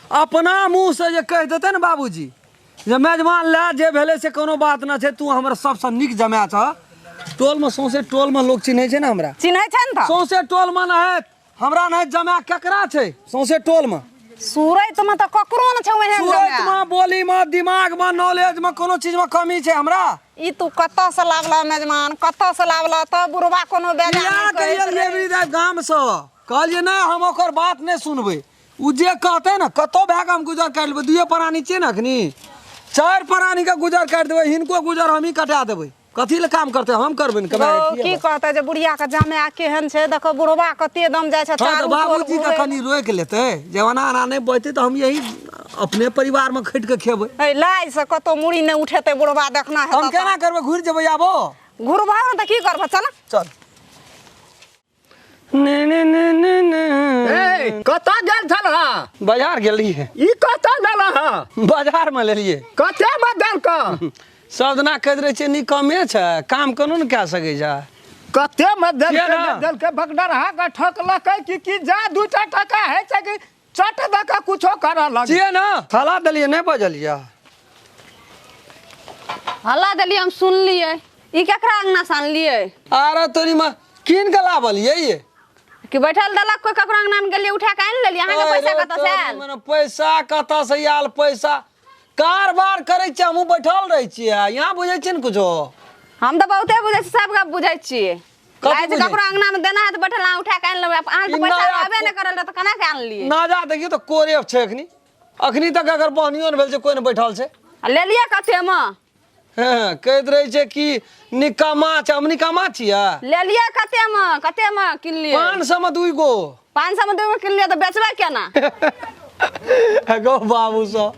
अपना मुँह से जे कहि देतै ने बाबूजी जे मेजबान लए जे भेलै से कोनो बात नहि छै, तू हमर सबसँ नीक जमाय छह। टोलमे सौंसे टोलमे लोक चिन्है छै ने हमरा, चिन्है छै ने तऽ सौंसे टोलमे नहि हमरा नहि जमाय केकरा छै सौंसे टोलमे। सूरतमे तऽ ककरो नहि छै ओहन जमाय। सूरतमे, बोलीमे, दिमागमे, नॉलेजमे कोनो चीजमे कमी छै हमरा। ई तू कतऽसँ लाबलह मेजमान, कतऽसँ लाबलह? तऽ बुढ़बा कोनो बेजा किया नहि कहैत कहियै रहै। लेबरी गामसँ? कहलियै नहि हम ओकर बात नहि सुनबै, ओ जे कहतै ने कतहु भए कऽ हम गुजर काटि लेबै। दुइए प्राणी छियै ने अखनी, चारि प्राणीके गुजर काटि देबै, हिनको गुजर हमही कटा देबै। कथी लए काम करतै, हम करबै ने कमाय गौ, की कहतै जे बुढ़िया के जमाय केहन छै, देखो बुढ़बा कते दम जाइ छै। हँ तऽ चारू टोल बाबूजी के घुरै। कनि रोकि लेतै जे ओना एना नहि बजतै तऽ हम यही अपने परिवारमे खटि कऽ खेबै। ऐ लाइ से कतौ मुड़ी नहि उठेतै बुढ़बा, देखना हम हेतै। केना करबै, घुरि जेबै आबो। घुरबा ने तऽ की करबह, चल चल। ने ने ने ने ने। ए कतऽ गेल छल हँ? बाजार गेल रहियै। ई कतऽ लेलह हँ? बाजार मे लेलियै। कते मे देलकऽ? सब दिना कहैत रहै छियै निकमे छै, काम कोनो ने कए सकै छै। कते मे देलकै? किया ना? देलकै भगदड़हा के ठकलकै कि की? जा दूटा टका होइ छै कि चट दऽ कऽ कुछो करऽ लग छियै ने, हला देलियै नहि बजलियै। हल्ला देलियै हम सुनलियै। ई केकरा अंगना से आनलियै? आरे तोरी माँ कीन के लाबलियै ये। कि बैठल देलक कोई ककरो अंगना में गेलियै उठा के आनि लेलियै? अहाँके पैसा अरे कतऽ से तोरी आयल? मने पैसा कतऽ से आयल? पैसा कारबार करै छियै, हमहूँ बैठल रहै छियै, यहाँ बुझै छियै ने कुछो। हम तऽ बहुते बुझै छियै, सब गप बुझै छियै। कथी लागै छै बुझै? ककरो अंगना में देना है तऽ बैठल अहाँ उठा के आनि लेबै, अहाँके ई तऽ पैसा नया रहबे नहि करल रहै तऽ केना के आनलियै? ना जा देखियौ तऽ कोरे छै अखनी, अखनी तक अगर बहनियो ने भेल छै, कोइ ने बैठल छै। आ लेलियै कतेमे? हँ, कहैत रहै छै कि निकम्मा छै, हम निकम्मा छियै? लेलियै कतेमे, कतेमे किनलियै? 500 मे 2 गो। 500 मे 2 गो किनलियै तऽ बेचबै केना? गो बाबू सब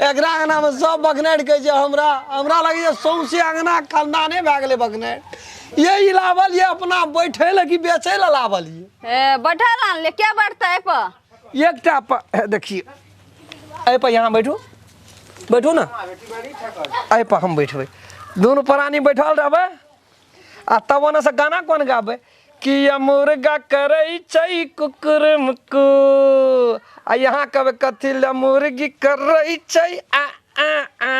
एकरा अंगना मे सब बकनारि कहै छै हमरा, हमरा लगैए सौंसे अंगना खानदाने भए गेलै बकनारि। ये ई लाबल ये अपना बैठै लए कि बेचै लए लाबल ये? ए बैठल आनलियै, के बैठतै एहिपर? एकटा देखियौ एहिपर यहाँ बैठू, बैठू ने एहिपर हम बैठबै, दुनू प्राणी बैठल रहबै आ तब ओने से गाना कोन गाबै कि ये मुर्गा करै छै कुकुर मुकु, आ यहाँ कहबै कथी लए मुर्गी करै छै आ आ आ,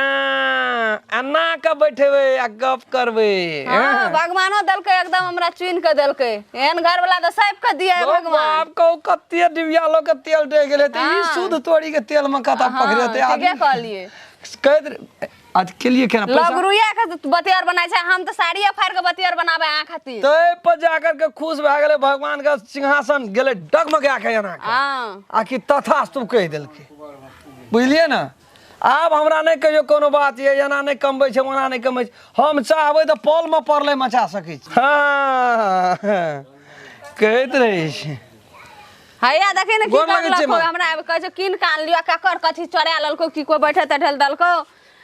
आ ना के बैठेबै आ गप करबै। हाँ, भगवानो देलकै एकदम हमरा चुनि के देलकै, एहन घर वाला तऽ सौंप के दिया भगवान। बाप कहू कते डिबिया लऽ के तेल डहि गेलै तऽ ई हाँ। शुद्ध तोरी के तेल मे कतऽ पकड़ेतै हाँ, आदमी? ठीके कहलियै। कहैत आज के लिए केना पैसा? लगरुआ के बतियार बनाय छै, हम तऽ साड़िये फाड़ि के बतियार बनाबै अहाँ खातिर। तै पर जा करके खुश भए गेलै भगवान के सिंहासन गेलै डगमगा के एना के। हाँ। आ कि तथास्तु कहि देलकै, बुझलियै ने? आब हमरा नहि कहियो कोनो बात ये एना नहि कमबै छै ओना नहि कमबै छै, हम चाहबै तऽ पलमे पड़लै मचा सकै छी। हाँ, कहैत रहै छै। हैया देखी ने की गोर लगै छै करलको, माँ। हमरा आबि कहै छै कीन के आनलियो, ककर कथी चोरा लेलको कि कोइ बैठे तैठे देलको।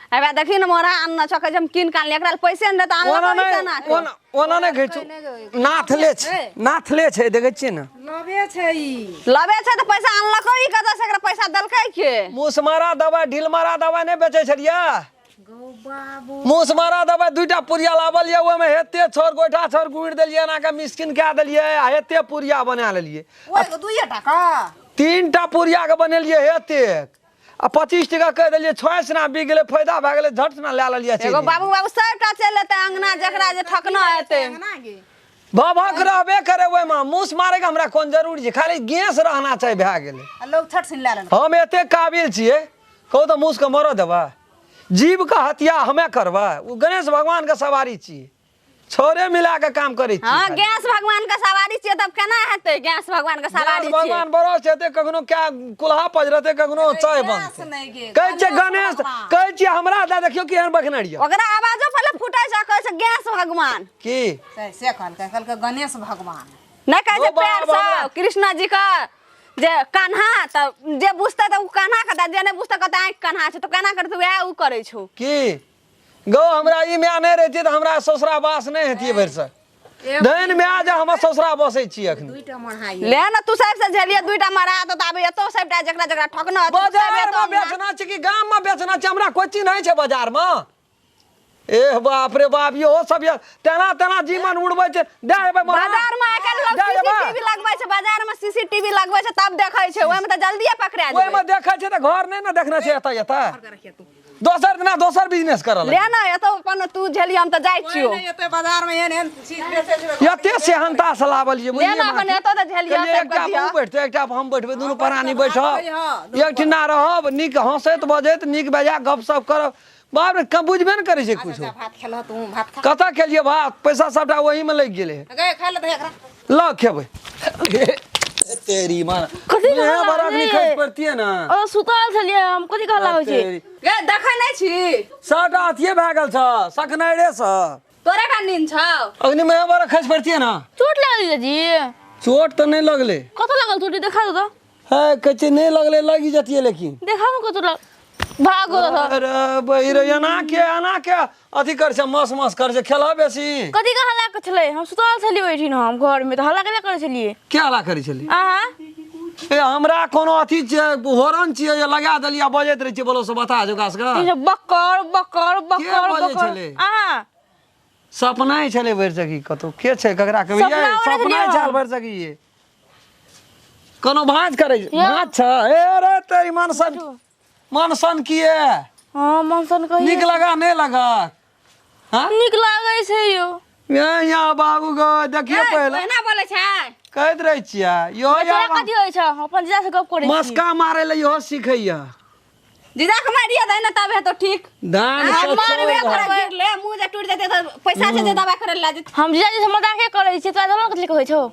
हैया देखी ने मोरा आनने छौ, कहै छै हम कीन के आनलियै, एकरा लए पैसे नहि रहै तऽ ओना आनलको नहि, केना के? ओना, ओना नहि घिचू, नाथले छै, नाथले छै, देखै छियै ने? लबे छै ई। लबे छै तऽ पैसा आनलको ई कतऽ से, एकरा पैसा देलकै के? मुसमारा दवाइ, ढिलमारा दवाइ नहि बेचै छलियै? मुसमारा दवाइ 2टा पुड़िया लाबल यऽ, ओहिमे हेते छौर गोइठा छौर गुड़ि देलियै, एना कऽ मिस्किन कए देलियै आ हेते पुड़िया बना लेलियै। ओहि 2 टाका? 3टा पुड़िया के बनेलियै हेतेक आ 25 टका कहि देलियै, 6 सना बिक गेलै, फायदा भए गेलै, झट सना लए लेलियै। एगो बाबू बाबू सबटा चलि एतै अंगना, जकरा जे ठकना हेतै। भभक रहबे करे ओहिमे, मूस मारे के हमरा कोन जरूरी छै, खाली गैस रहना चाही, भए गेलै। लोग छठ सुनि लए लेलकै। हम एते काबिल छियै, कहू तऽ मूस के मरऽ देबै? जीव के हत्या हमे करबै? ओ गणेश भगवान के सवारी छियै। छौरे मिला के काम करै छी हाँ खाली। गैस भगवान के सवारी छियै तब केना हेतै गैस भगवान के सवारी गणेश छियै भगवान बरस हेतै कखनो क्या कुल्हा पजरतै कखनो चाय बनतै नहि गे, कहै छियै गणेश कहै छियै हमरा दए देखियौ केहन बखनरिया ओकरा आवाजो पहिले फूटै छै कहै छै गैस भगवान की से से कहलकै कहलकै गणेश भगवान नहि कहै छै ओ बाबा, पैर से कृष्ण जी के जे कान्हा तऽ जे बुझतै तऽ ओ कान्हा कहतै जे नहि बुझतै कहतै आँखि कान्हा छै तऽ केना करतै वएह ओ करै छौ की गौ हमरा ई माय नहि रहितियै तऽ हमरा ससुरा बास नहि हेतियै भरिसँ धनि माय जे हमर ससुरा बसै छी अखन दुईटा मढ़ाई ले ने तू सबसँ झेलिए दुईटा मरा तऽ आब एतौ सबटा जकरा जकरा ठकना हेतौ, सब बाजार एतौ में बेचना छै कि गाम में बेचना छै हमरा कोई चीज नहीं छै बाजार में एह बाप रे बाप इहो सब ये तेना तेना जीवन उड़बै छै दए एबै मरा। बाजार में आइ काल्हि लोग दए एबै। सीसीटीवी लगबै छै बाजार में सीसीटीवी लगबै छै तब देखै छै ओहिमे तऽ जल्दिए पकड़ा ओहिमे जेबै देखै छै तऽ घर नहि ने देखने छै एतऽ एतऽ दोसर दिना दोसर बिजनेस करऽ ले ना एतौ अपन तू झेली हम तऽ जाइ छियौ नहि एते बाजार में एहन एहन चीज बेचै छै एते सेहनता से लावल ये ले ना अपन एतौ तऽ झेलियो कहलियै, सबके एकटा दिअ उ बैठतै एकटा हम बैठबै दुनू प्राणी बैठब, बैठब भात खइहऽ, एक ठिना रहब नीक हँसैत बजैत नीक बेजा गपशप करब बाप रे कम बुझबे ने करै छै कुछो अच्छा भात खेलह तू भात खा कतऽ खेलियै भात पैसा सबटा ओहीमे लागि गेलै गए खा ले एकरा लऽ खेबै तेरी माँ कथी इएह कहला बड़ा रे? खसि पड़तियै ने ओ सुतल छलियै हम कथी कहला होइ छै तेरी। गे देखै नहि छी सबटा अथिये भए गेल छ सकनाइरे सँ तोरे का नींद छौ अग्नि में बड़ा खसि पड़तियै ने चोट लागल जीजाजी चोट तऽ नहि लगलै कतऽ लागल चोट देखा दो तऽ है कहै छै नहि लगलै लागि जतियै लेकिन देखा मे कतऽ लाग भागो तऽ अरे बहिरे एना के अथी कर छै मस मस कर छै खेलह बेसी कथी के हल्ला के छलै हम सुतल छलियै ओहिठिन हम घर में तऽ हल्ला केला करै छलियै के हल्ला करै छलियै अहाँ ए हमरा कोनो अथी छियै होरन छियै जे लगा देलियै आ बजैत रहै छियै बोलो से बता जे ओकरा सबके ई सब बकर बकर बकर बजै बकर छलै? अहाँ सपना ही छलै भरि सकी कतौ के छै ककरा कहबै सपना ये उड़ै सपना छलियै छल हम। भरि सकी ये कोनो भाँज करै छै भाँज छ ए रे तेरी मनसन मनसन किए हँ मनसन कहिए नीक लगा नहि लगा हाँ नीक लागै छै यौ ये यहाँ बाबू गो देखिए पहिले ओहिना बोलै छै कहैत रहै छियै इहो तोरा यहाँ कथी होइ छ हम अपन जीजा से गप करै छी मस्का मारै लए इहो सिखैया जीजा के मारिए दे ने तब हेतौ ठीक धान आ, सब मारबे छोड़ करे गिरले मुंह जे टूट जेतै तऽ पैसा छै जे दवा करे ला जेतै हम जीजाजी से मजाके करै छियै तोरा दोनो कथी कहै छौ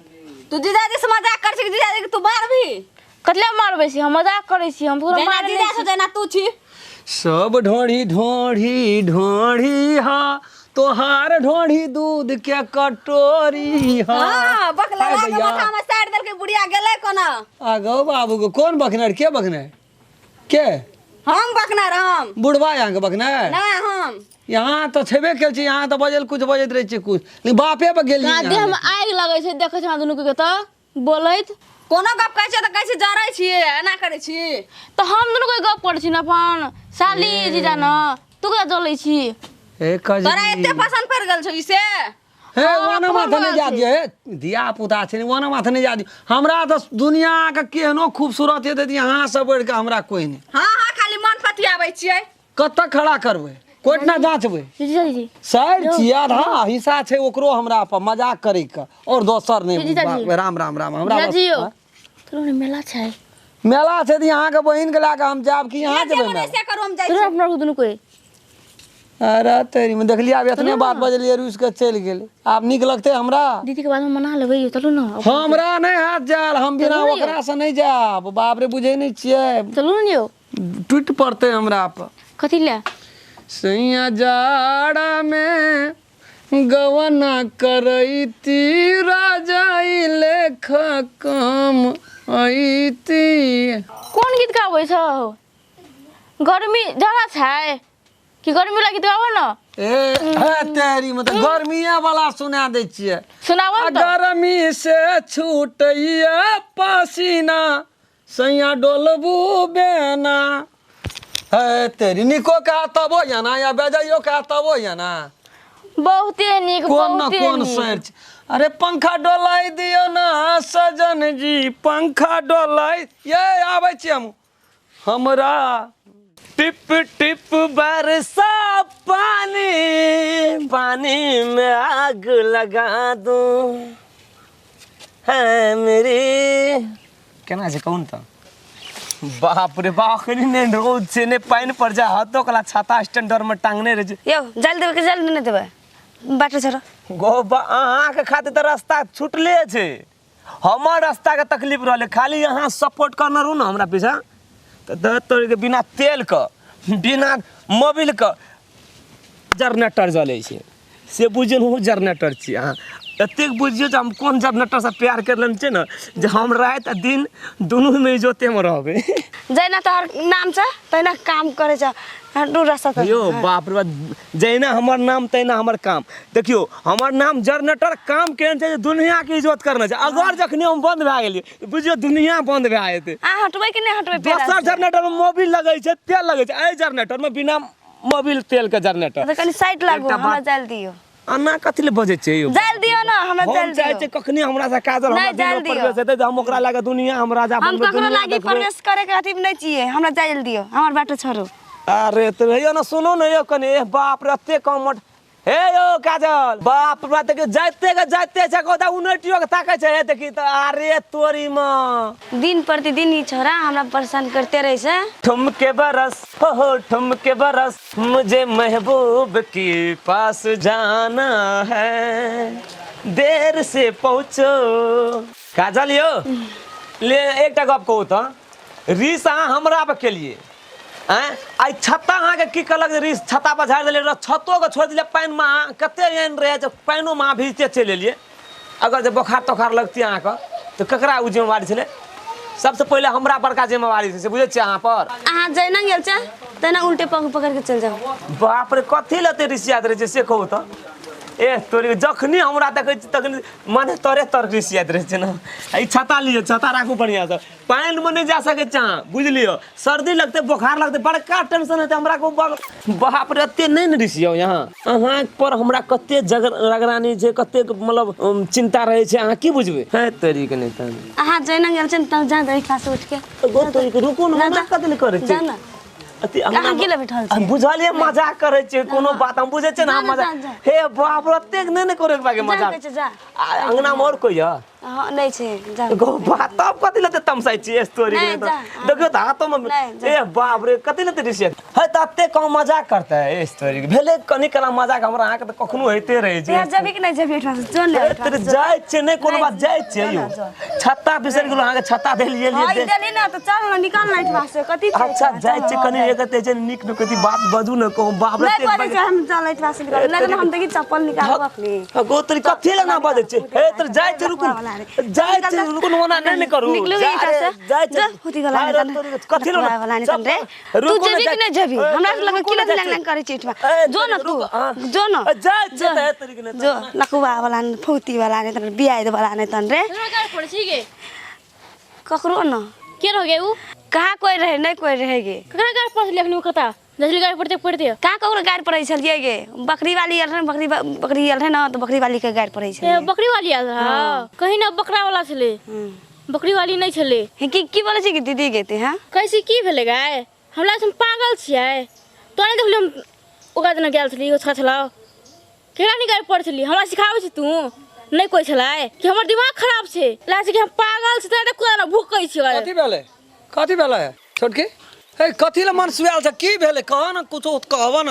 तू जीजाजी से मजाक कर छी जीजाजी के तू मारबी कथी लए मारबै छी हम मजाक करै छी हम ककरो जेना मारै जीजा नहि से जेना तू छी सब ढोढ़ी ढोढ़ी ढोढ़ी हा तोहार ढोढ़ी दूध के कटोरी हा हां बकला हाय के भैया। माथा में साइड देलकै बुढ़िया गेलै कोना आगो बाबू को कौन बकनर के बकनर के हम बकना हम बुढ़वा यहाँ के बकनर ना हम यहाँ तऽ छेबे केल छी यहाँ तऽ बजल कुछ बजैत रहै छै कुछ लेकिन बापे पर गेलियै छी देह में आगि लगै छै देखै छै हमरा दुनू के तऽ बोलैत कोनो गप कहै छै तऽ कहै छै जरै छियै एना करै छी तऽ हम दुनू के गप करै छी ने अपन साली जीजा न तू कतऽ जलै छी हे तोरा कजरी एते पसंद पड़ि गेल छौ ई से हे हाँ, ओना फोन माथे नहि भऽ जा गेल दियौ हे धिया पुता छै ओना माथे नहि जा दियौ हमरा तऽ दुनियाके केहनो खूबसूरत हेतै तऽ यहाँसँ बढ़ि कऽ हमरा कोइ नहि हाँ हाँ खाली मन पतियाबै छियै कतऽ खड़ा करबै कोइठना जाँचबै जीजा जी सर छी आधा हिस्सा छै ओकरो हमरा पर मजाक करैके आओर दोसर नहि जीजा जी। बाप, राम राम राम हमरा जीजा बस- जी यौ हाँ? तोरा ने मेला छै मेला छै तऽ अहाँके बहिनके लए कऽ हम जायब कि यहाँ जे जेबै मन मेला से करू हम जाइ तोरा छी अपना दुनू कोई अरे तेरी में देखलियै आब एतने बात बजलियै रुसि कऽ चलि गेलै आब नीक लगतै हमरा दीदी के बाद में मना लेबै यौ चलू ने हमरा नहि हाथ जायल हम बिना चलू ने यौ। ओकरासँ नहि जायब बाप रे बुझै नहि छियै चलू ने यौ टूटि पड़तै हमरा पर कथी लए सैया जाड़ा में गवना करैती राजाई लेख कम ऐती कोन गीत गाबै छौ गर्मी जाड़ा छै कि गर्मी वाला गीत गाबो न ए हे तेरी मतलब गर्मिए वाला सुना दै छियै सुनाबो आ न तऽ गर्मी से छूटैया पसीना सैया डोलबू बेना हे तेरी निको का तबो या ना या बेजाइयो का तबो या ना बहुते नीक कोन न बहुते कोन नीक सर छै। अरे पंखा डोलाई दियौ ना सजन जी पंखा डोलाई ये आबै छी हम हमरा टिप टिप बरसा पानी पानी में आग लगा दूं है मेरी केना छै कहून तऽ बाप रे बाप अखनी ने रौद छै ने पानि पर जा हाथो कला छाता स्टैंडर में टांगने रहे छै यौ जल देबै कि जल नहि देबै बाटे छोड़ो। गो अहाँके खातिर तऽ रास्ता छुटले छै, हमर रास्ताके तकलीफ रहलै, खाली अहाँ सपोर्ट करने रहू ने हमरा पीछा तऽ दऽ तोड़िके बिना तेलके बिना मोबिलके जनरेटर जलै छै, से बुझियौ ने, ओ जनरेटर छी अहाँ। एतेक बुझियौ जे हम कोन जनरेटरसँ प्यार करि लेने छियै ने जे हम राति आ दिन दुनूमे इजोतेमे रहबै। जहिना तोहर नाम छ तहिना काम करै छ, हटू रास्ता से। यौ बाप रे बाप, जहिना हमर नाम तहिना हमर काम। देखियौ हमर नाम जनरेटर, काम केहन छै जे दुनियाके इजोत करना छै। अगर जखनी हम बन्द भए गेलियै तऽ बुझियौ दुनिया बन्द भए जेतै। अहाँ हटबै कि नहि हटबै? पेड़ा दोसर से? जनरेटरमे मोबिल लगै छै, तेल लगै छै, एहि जनरेटरमे बिना मोबिल तेल के जनरेटर। तऽ कनि साइड लागू, एकटा हमरा बात- जायल दियौ। एना कथी लए बजै छियै यौ? जायल दियौ ने, हमरा हम जायल चाहै दियौ। छियै कखनी हमरा से काजल हमरा नहि, दिलमे जायल दियौ। प्रवेश हेतै जे हम ओकरा लए कऽ दुनिया हम राजा हम बनबै, ककरो दुनिया लागी देखबै। प्रवेश करे के अथी नहि छियै, हमरा जायल दियौ, हमर बाटो छोड़ू। अरे तऽ हेयौ ने, सुनू ने यौ कनि, एह बाप रे एते कम हे यौ काजल, बाप रे देखियौ जाइते के जाइते छै, कहता उनटियो के ताकै छै, हे देखी तऽ अरे तोरी माँ। दिन प्रतिदिन ई छोरा हमरा परेशान करते रहै छै। ठुमके बरस हो हो ठुमके बरस, मुझे महबूब के पास जाना है, देर से पहुँचो। काजल यौ ले एकटा गप कहू तऽ, रीस अहाँ हमरा पर केलिए आँय, आइ छत्ता अहाँके की कहलक जे रीस छत्ता पर झाड़ि देलियै रह, छत्तोके छोड़ि देलियै पानिमे, अहाँ कते एहन रहै जे पानिओमे अहाँ भीजते चलि एलियै। अगर जे बोखार तोखार लगतै अहाँके तऽ ककरा ओ जिम्मेवारी छलै? सबसँ पहिले हमरा बड़का जिम्मेवारी छै, से बुझै छियै अहाँ पर। अहाँ जहिना गेल छै तहिना उल्टे पग पकड़ के चलि जाउ। बाप रे कथी लए एते रिसियाइत रहै छै से कहू तऽ? ए तोरी जखनी हमरा देखै छी तखनी मने तोरे तर रिसियाइत रहै छै ने। ई छत्ता लिअ, छत्ता राखू बढ़िआँसँ, पानिमे नहि जा सकै छी अहाँ, बुझलियौ? सर्दी लगतै, बोखार लगतै, बड़का टेंशन हेतै हमरा को। बाप रे एते नहि ने रिसियौ यहाँ। अहाँ पर हमरा कते जग रगरानी छै, कते मतलब चिंता रहै छै, अहाँ की बुझबै? हे तोरी के नहि तहन। अहाँ जहिना गेल छै तब जा दही खास उठ के। गो तोरी के रुकू ने, जा, मना जा। कथी लए करै जा छी? ने। अथी हमरा अहाँ की लए बैठल छी? हम बुझलियै मजाक करै छियै, कोनो बात हम बुझै छियै ने, हम जा, मजाक। जा, जा। हे बाप रे एतेक नहि ने करै के जा मजाक। कहै छै, जा। आ अंगना मे आओर कोइ यऽ? हाँ नहीं छे जा। गो बात तब कथी लते तमसाइ छी स्टोरी नहीं, के जा। देखियो त हाथो में नहीं, जा। ए बाप रे कथी लते रिसिया है त एते कम मजाक करता है स्टोरी के भेले कनी कला मजाक हमरा अहाँ के त कखनो होइते रहे छै। यहाँ जबी कि नहीं जबी एठमा से जो ले तेरे जाय छै नहीं कोनो बात जाय छै जो यौ। ना, जो। छत्ता बिसरि गेलो अहाँ के छत्ता देलिए हाँ लिए देली ना तो चल ना निकाल ना एठमा से कथी छै अच्छा एठमा, जाय चल छै ना, कनी हाँ, एक ते नीक नीक कथी बात बजू न कहूं बाप रे नहीं एतेक बजै बाजै- छै हम चल एठमा से निकाल नहीं तो हम देखी चप्पल निकालब अखनी। गो तोरी कथी लए ना बजै छै हे तोर जाय छै रुकू जाय छै रुकू न ओना नहि ने करू निकलू जा एहिठाम रे, से। जाय छै जा, होती गला अरे ने तने। तोरी कथी लए लकुआ वाला ने तने रे। तू रुकू जेबी कि नहीं जेबी? हमरा से लगे रुकू की ने लग जाय लग छै। करै छी एहिठमा। ए, जो न तू, रुक, हाँ। जो न। ए, जाय छै जो। तऽ हे तोरी के ने जो लकुआ वाला ने, फौती वाला ने तने, बियाह वाला ने तने रे। पड़ै छी गे? ककरो न। के रह गे उ? कहाँ कोई रहे, नहीं कोई रहे गे। ककरा गाड़ पड़लै अखनी उ कता? जल्दी गाड़ पड़ते पड़ते। कहाँ ककरो गाड़ पड़ै छलियै गे? बकरी वाली आयल रहे ने, बकरी आयल रहे ने, तऽ बकरी वाली के गाड़ पड़ै ए, छलियै। बकरी वाली आयल रहे? कहीं ना बकरा वाला छलै, बकरी वाली नहीं छलै। हे, की बोलै छी कि दीदी गे ते, हाँ? कैसे की भेलै गाय? हमरा हम पागल छियै, तोरा नहि देखलियै हम ओकरा जेना गेल छलियै, ओछा छलौ केकरा नहि गाड़ि पड़ै छलियै? हमरा सिखाबै छी तू? नहि कोइ छलै कि हमर दिमाग खराब छै, लागै छै कि हम पागल छी, तोरा देखो ना भूकै छी ओकरा। कथी भेलै? कथी भेलै छोटकी? हे कथी लए मन सुआयल छै? की भेलै कह न, कुछो कहब न,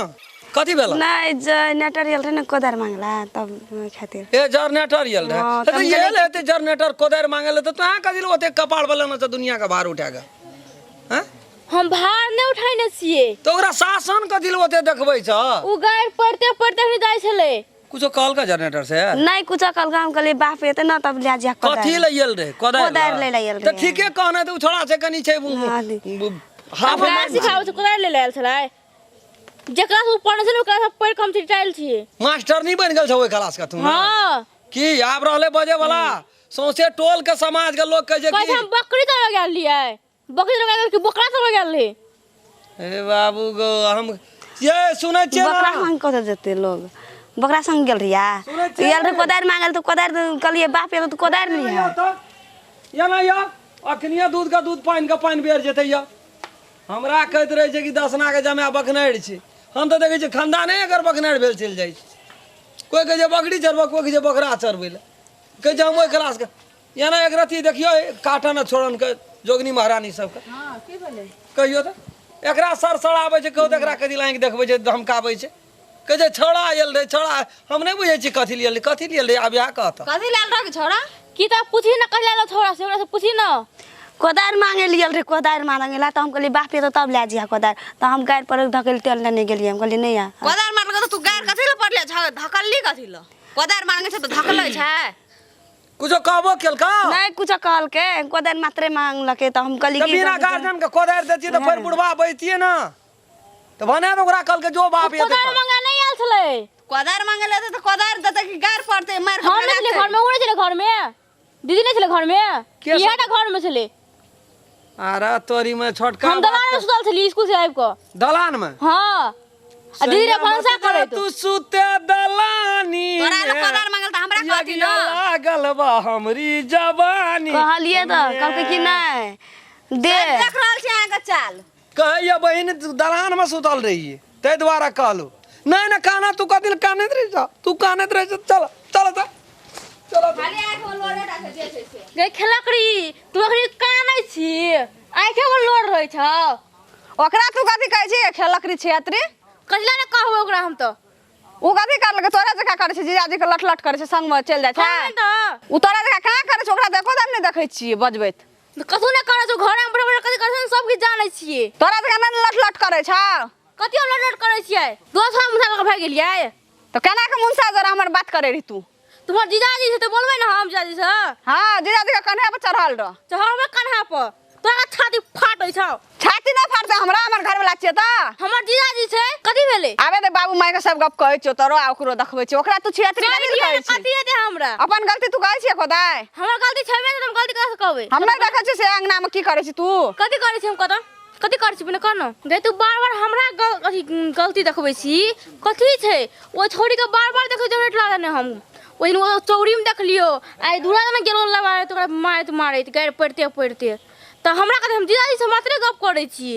कथी भेलै? नहीं जनरेटर आयल रहे ने कोदार मांगला तब ओहि खातिर। ए जनरेटर आयल रहे? हाँ, तऽ तब आयल हेतै जनरेटर कोदारि मांगे लए तऽ तोहाँ कथी लए ओते कपाड़ पर लेने छ दुनिया के भार उठा कऽ? हैं? हम भार नहि उठेने छियै। तऽ ओकरा शासन कथी लए ओते देखबै छ? उ गाड़ि पड़ते पड़ते अखनी जाइ छलै। कुछो कहलका जनरेटर से? नहीं कुछो कहलका, हम कहलियै बाप एते न तब लए जा कोदारि। कथी लए आयल रहे? कोदारि कोदारि लै लए आयल तऽ रहे। ठीके कहने तऽ उ छोड़ा छै कनी छै हाँ, हाफ हमरा मारि सिखाबै छै कोदारि लै लए आयल छलै, जेकरा से उ पढ़ने छलै ओकरा से पढ़ि कऽ हम चिटायल छियै। मास्टर नहीं बनि गेल छौ ओहि क्लास के तू? हाँ। की आब रहले बजे वाला सौंसे टोल के समाज के लोग कहै छै कहै की छै हम बकरी चरबै गेल रहियै, बकरी चरबै गेल कि बकरा चरबै गेल रहियै? हे बाबू गो हम ये सुनै छियै बकरा ना? संग कतऽ जेतै लोग? बकरा संग गेल रहियै? सुनै छियै? आयल रहे कोदारि मांगल तऽ कोदारि कहलियै बाप एतऽ तऽ कोदारि लिहऽ। या ना या अखनिये दूध के दूध पानि के पानि बेर जेतै। या हमरा कहैत रहै छै कि दसना के जमाय बकनारि छै, हम तऽ देखै छियै खानदाने एकर बकनारि भेल चलि जाइ छै। कोइ कहै छै बकरी चरबै, कोइ कहै छै बकरा चरबै लए, कहै छै हम ओहि क्लास के। या ना एक रत्ती देखियौ काटन आ छोड़न के जोगनी महारानी सबके। कहियौ तऽ एकरा सरसराबै छै, कहू तऽ एकरा कथी लाइक देखबै छै, धमकाबै छै। कहै छै छौड़ा आयल रहै छौड़ा। हम नहि बुझै छी कथी लिए कथी लिए रहै, आब इएह कहत। कथी लायल रह छौड़ा? की तऽ पूछी ना कथी लायल छौड़ा से, ओकरा से पूछी ना। कोदारि मांगे लियल रे, कोदारि मांगे ला, तऽ हम कहलियै बाप ये तब लए जइहा कोदारि, तऽ हम गाड़ि पर धकेलते लेने गेलियै, हम कहलियै नहि आ। कोदारि मारलकै तऽ तू गाड़ि कथी लए पड़ले? धकलली कथी लए? कोदारि मांगे छै तऽ धकलै छै? कुछो कहबो केलका? नहि कुछो कहलकै, कोदारि मात्रे मांगलकै, तऽ हम कहलियै तऽ बिना गार्जियन के कोदारि दैतियै तऽ फेर बुढ़बा बैठतियै ना, तऽ भने तऽ ओकरा कहलकै जो बाप एतै। कोदारि मांगे नहि आयल छलै। कोदारि मांगे ले तऽ कोदारि देतै कि गाड़ि पड़तै मारि हम नहि छलै घरमे, ओ नहि छलै घरमे, दीदी नहि छलै घरमे, इएह टा घरमे छलै। अरे तोरी में छोटका हम दलान में सुतल छली स्कूल से आबि कऽ। दलान में? हाँ, आ दीदी रे भनसा करैत। तू सुते दलानी तोरा लग कोदारि मांगल तऽ हमरा कहती ना। लागल बा हमरी जवानी। कहलियै तऽ कहलकै कि नहि दे। देख रहल छी अहाँके चाल। कहैया बहिन दलान में सुतल रहिए ताहि दुआरे कहलू। नहीं ना काना तू कथी लए कानैत रही छह? तू कानैत रही छह, चल चल चल चल। खाली आँखि में लोरे टा छै जे छै से। गे खेलकरी तू अखनी कानै छी, आँखि में लोर रहै छौ। ओकरा तू कथी कहै छी खेलकरी छियत्री? कथी लए ने कहबै ओकरा हम तऽ। ओ कथी करलकै? तोरा जकाँ करै छै, जीजाजी के लट लट करै छै, संगमे चलि जाइ छै। तऽ ओ तोरा जकाँ कहाँ करै छै? ओकरा देखो तऽ हम नहि देखै छियै बजबैत। कथू नहि करै छौ, घरमे बैठल बैठल कथी करै छै सब किछु जानै छियै। तोरा जकाँ नहि लट लट करै छौ। कथी हम लट लट करै छियै? दोसर मुसा लऽ कऽ भागि गेलियै। तऽ केना के मुनसा जरा हमर बात करै रही तू? तुम्हार जीजाजी छै तऽ बोलबै ने हम जीजाजी से? हाँ, जीजाजी के कन्हा पर चढ़ल रह। चढ़बै कन्हा पर तोरा छाती फाटै छौ। छाती नहि फाटतै हमरा, हमर घरवला छियै तऽ। हमर जीजाजी छै, कथी भेलै? आबे दे बाबू माय के सब गप कहै छियौ तोरो आ ओकरो देखबै छियौ। ओकरा तू छियत्री कथी लए कहै छी? कथी हेतै हमरा? अपन गलती तू कहै छियै कोदाय? हमर गलती छेबे नहि, हम गलती कथी कहबै? हम नहि देखै छियै से अंगना मे की करै छी तू। कथी करै छी हम? कतऽ कथी करै छी? कह न गे, तू बार बार हमरा कथी गलती देखबै छी? कथी छै ओ छोड़ीके बार बार देखै जनरेट लागल ने हम ओहि दिन ओ चौरीमे देखलियो, आइ दूरा ने गेलो लबारैत ओकरा मारैत मारैत गारि पड़िते पड़िते। तऽ हमरा कथी, हम जीजाजीसँ मात्रे गप करै छी,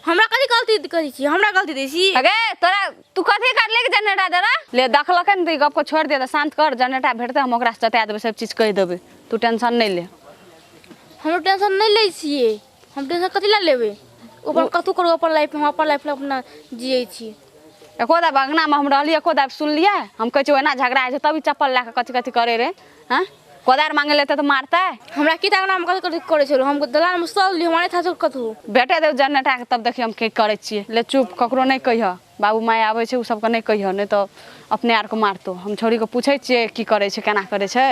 हमरा कथी गलती करै छी? हमरा गलती दै छी? अगे तोरा तू कथी करले के जनरेटर देला ले देखलकै ने तऽ ई गपके छोड़ि दे, तऽ शान्त कर। जनरेटर भेटतै हम ओकरा से जता देबै, सब चीज कहि देबै, तू टेंशन नहि ले। हम टेंशन नहि लै छियै, हम टेंशन कथी लए लेबै? ओकर कथू करू अपन लाइफ, हम अपन लाइफ अपना जियै छी। एको दाब अंगनामे हम रहलियै, एको दाब सुनलियै? हम कहै छियै ओहिना झगड़ा होइ छै तब ई चप्पल लए कऽ कथी कथी करै रे? हँ, कोदारि मांगे लेतै तऽ मारतै हमरा। की अंगनामे कथी कथी करै छलहुँ? हम दलानमे सुतल रहियै, हमरा नहि था कथू। भेटे देब जनरेटरके तब देखियौ हम की करै छियै। ले चुप, ककरो नहि कहिह, बाबू माय आबै छै ओ सबके नहि कहिह, नहि तऽ अपने आरके मारतौ। हम छौड़ीके पूछै छियै की करै छै, केना करै छै,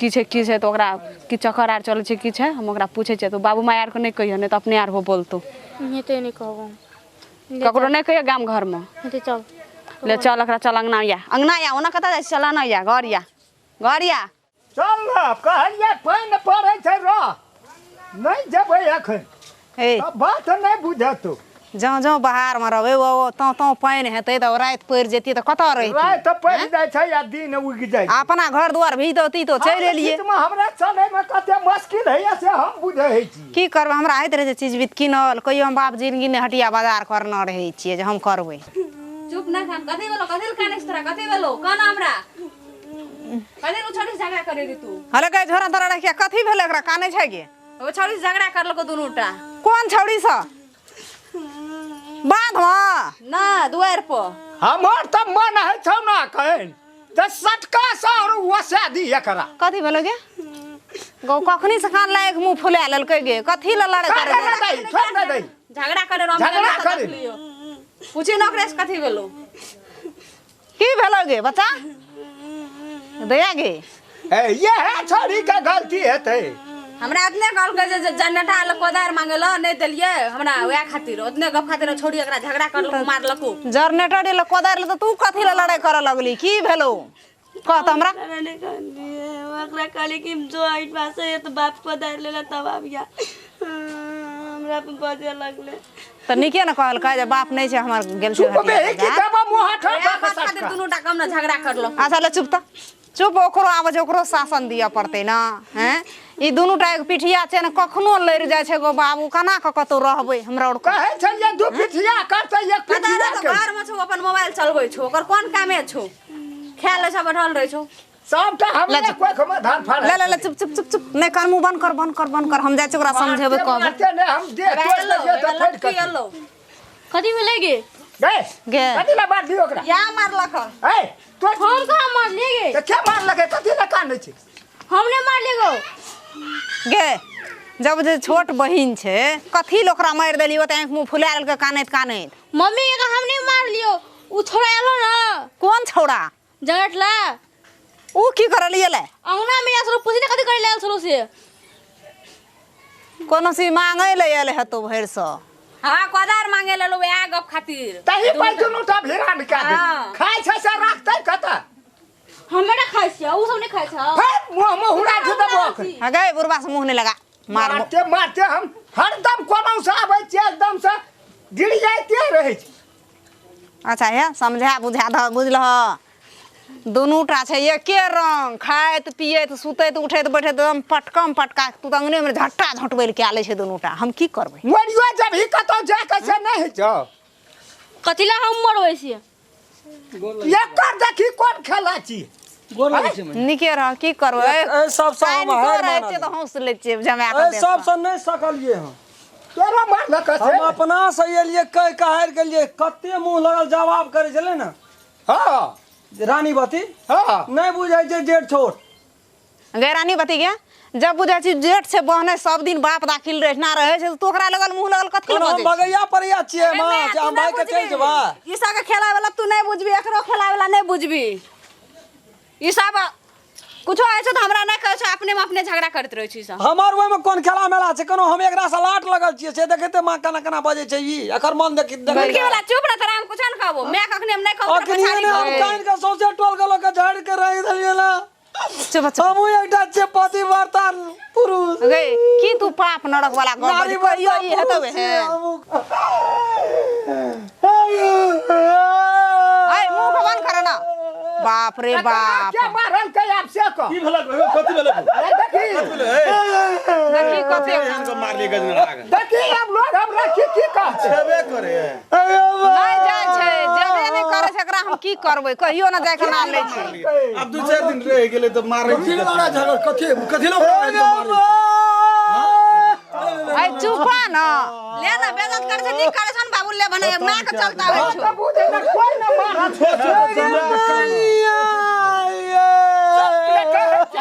की छै की छै, तऽ ओकरा की चक्कर आर चलै छै की छै, हम ओकरा पूछै छियै। तऽ बाबू माय आरके नहि कहिह, नहि तऽ अपने आर हो बोलतौ। हेतै नहि कहब हम ककरो नहि कहियो गाम घरमे। हेतै चल ले चल ओकरा, चल अंगना या, अंगना या, ओना कतऽ जाइ छी? चल ना या घर या, घर या। चल न कहलियै, पानि पड़ै छै रह, नहि जेबै एखन। हे तऽ बात नहि बुझतौ। जँ जँ बाहरमे रहबै ओ तँ तँ पानि हेतै तऽ राति पड़ि जेतियै तऽ कतऽ रहितियै? राति पड़ि जाइ छै आ दिन उगि जाइ छै। अपना घर दुआर भीजतौ तो चलि एलियै। बीचमे हमरा चलैमे कते मुश्किल होइया से हम बुझै छी। की करबै, हमरा होइत रहै छै चीज बीत कीनल, कहियो हम बाप जिनगी नहि हटिया बाजार करने रहै छियै जे हम करबै। चुप ना खान, कथी भेलो? कथी लए कानै छी तोरा? कथी भेलो कहना हमरा? कथी लए छौड़ी से झगड़ा करे रही तू? हले गै झोरा तोरा रखिया, कथी भेलै एकरा कानै छै गे? ओ छौड़ी से झगड़ा करलको दुनूटा। कोन छौड़ी से? बाधमे ना दुआरि पर। हमर तऽ मन होइ छौ ने एखन तऽ सटका से आओर वसा दी एकरा। कथी भेलै गे? गौ कखनी से कान लायक मुँह फुला लेलकै गे? कथी लए लड़ै छोड़ करे? ने दही, छोड़ ने दही। झगड़ा करे रहो, झगड़ा करे। पूछी ना ओकरा से कथी भेलो। की भेलै गे बच्चा दया गे? ए इएह छौड़ी के गलती हेतै। हमरा ओतने कहलकै जे जनटा लए कोदारि मांगेल नहि देलियै हमरा, वएह खातिर ओतने गप खातिर छोड़ी एकरा झगड़ा करलको मारलको। जनरेटर लए कोदारि लए तऽ तू कथी लए लड़ाइ करऽ लगली? की भेलौ कह तऽ हमरा। नहि कहलियै ओकरा, कहलियै कि जो एहि पास है तऽ बाप कोदारि लेला तब आबिया, हमरा पर बजे लगलै। तऽ नीके ने कहलकै जे बाप नहि छै हमर गेल छै चुप हटिया बे की बाजार। देबो मुँह हटा वएह बात खातिर दुनूटा कम ने झगड़ा करलको। अच्छा ले चुप तऽ चुप, ओकरो आबै छै ओकरो शासन दिअ पड़तै ने। हैं ई दुनूटा एगो पिठिया छै ने, कखनो लड़ि जाइ छै गो बाबू, केना कऽ कतहु रहबै हमरा आओर? कहै छलियै दू पिठिया करतै, एक पता पिठिया रहै तऽ के घरमे छौ, अपन मोबाइल चलबै छौ, ओकर कोन कामे छौ? खाय लै छौ, बैठल रहै छौ। सबटा हमरे कोखमे धान फाड़ै। ले ले ले, चुप चुप चुप चुप, नहि कर मुँह बंद कर, बंद कर, बंद कर। हम जाइ छी ओकरा समझेबै कहबै। मारते नहि हम देह तोड़ि देलियै तऽ फाटि लटकी कऽ एलौ। कथी भेलै गे? गए गे कथी ला मारली ओकरा या मारलक ए तो हम कहाँ मारलिए गे त के मारलक कथी ला कानै छै हम नहीं मारलिए गो गे जब जे छोट बहिन छै कथी ल ओकरा मारि देली ओते आँखि मुँह फुला लेलकै कानैत कानैत मम्मी एका हम नहीं मारलियो उ छोड़ा आलो ना कोन छौड़ा जगट ला ऊ की करलिए ले अंगना में आयल छलो पूछने कथी करे ले आयल छलो से कोनो चीज मांगै ले आयल हेतौ भरिसँ हां कोदार मांगे लेलो वएह गप खातिर तही पर दुनू टा भिड़ा निकाल दे हाँ। खाइ छै से राखतै कतऽ हमे ना खाइ छियै उ सब नहीं खाइ छै फेर मुँह मुँह उड़ा दे देबो अखन हँ गै बुढ़बा से मुँह नहि लगा मारबो मारते मारते हम हरदम कोनो से आबै छियै एकदम से गिर जाइते रहै छै अच्छा हे समझा बुझा दह बुझलह दुनूटा छै एके रंग खाइत पियैत सुतैत उठैत बैठैत एकदम पटकम पटका तू तऽ अंगनेमे झट्टा झटबै लए कए लै छै दुनूटा हम की करबै मरियो जब ही कतौ जा के से नहि होइ छौ कथी ला हम मरबै छियै एकर देखी कोन खेला छी गोर लगै छै मैया। नीके रह की करबै एहि सबसँ हम कानितो हारि रहै मानलियै। छियै तऽ हौंस लै छियै जमा कऽ एहि देह सबसँ नहि सकलियै हम तोरो मारलक से हम अपना से एलियै कहि कऽ हारि गेलियै कते मुँह लगल जवाब करै छलै ने हँ रानी बती हँ नहि बुझै छै जेठ छोट गै रानी बती गे जब बुझै छी जेठ छै बहने सब दिन बाप दाखिल रहना रहै छै तऽ तू ओकरा लगल मुँह लगल कथी लए कोनो हम बजै छी? बगैया परैया छियै माँ जे हम भाइ के चलि जेबै ई सब के खेलाय वाला तू नहीं बुझबी एकरो खेलाय वाला नहीं बुझबी ई सब कुछो होइ छै तऽ हमरा नहि कहै छै अपने में अपने झगड़ा करैत रहै छै ई सब हमर ओहिमे कोन खेला मेला छै कोनो हम एकरा से लाट लगल छियै से देखैते माँ केना केना बजै छै ई एकर मन देखी देखै मुर्गी वाला चुप रह तोरा हम कुछो नहि कहबो मैं कखनी हम नहि कहबो तोरा अखनी पछाड़ी ने हम कहबो। कानि के सौंसे टोल के लोक के झाड़ि के रहि देलियै ने चुप चुप हमहूँ एकटा छियै पतिव्रता पुरुष गै की तू पाप नरक वाला गप नारी बजै कहियो ई हेतौ पुरुष एहन छियै हमहूँ। ऐ मुँह के बंद कर ना बाप रे बाप के मारल के आब से कह की भेलक कथी भेलक अरे देखी देखी कते इनको मारलिए गजनरा के देखी अब लोग हमरा की की कहते छेबे करे नहि जाइ छै जेबे नहि करै छै एकरा हम की करबै कहियो ना जाय के नाम लै छै अब दू चार दिन रह गेलै तऽ मारै कथी लड़ा झगड़ कथी कथी लड़ा मारे ऐ चुपा ना ले ना बेइज्जत करै छै नीक करै छै ने बाबू ले भने माय के चलता होइ छौ तऽ बुझे ने कोई न मारल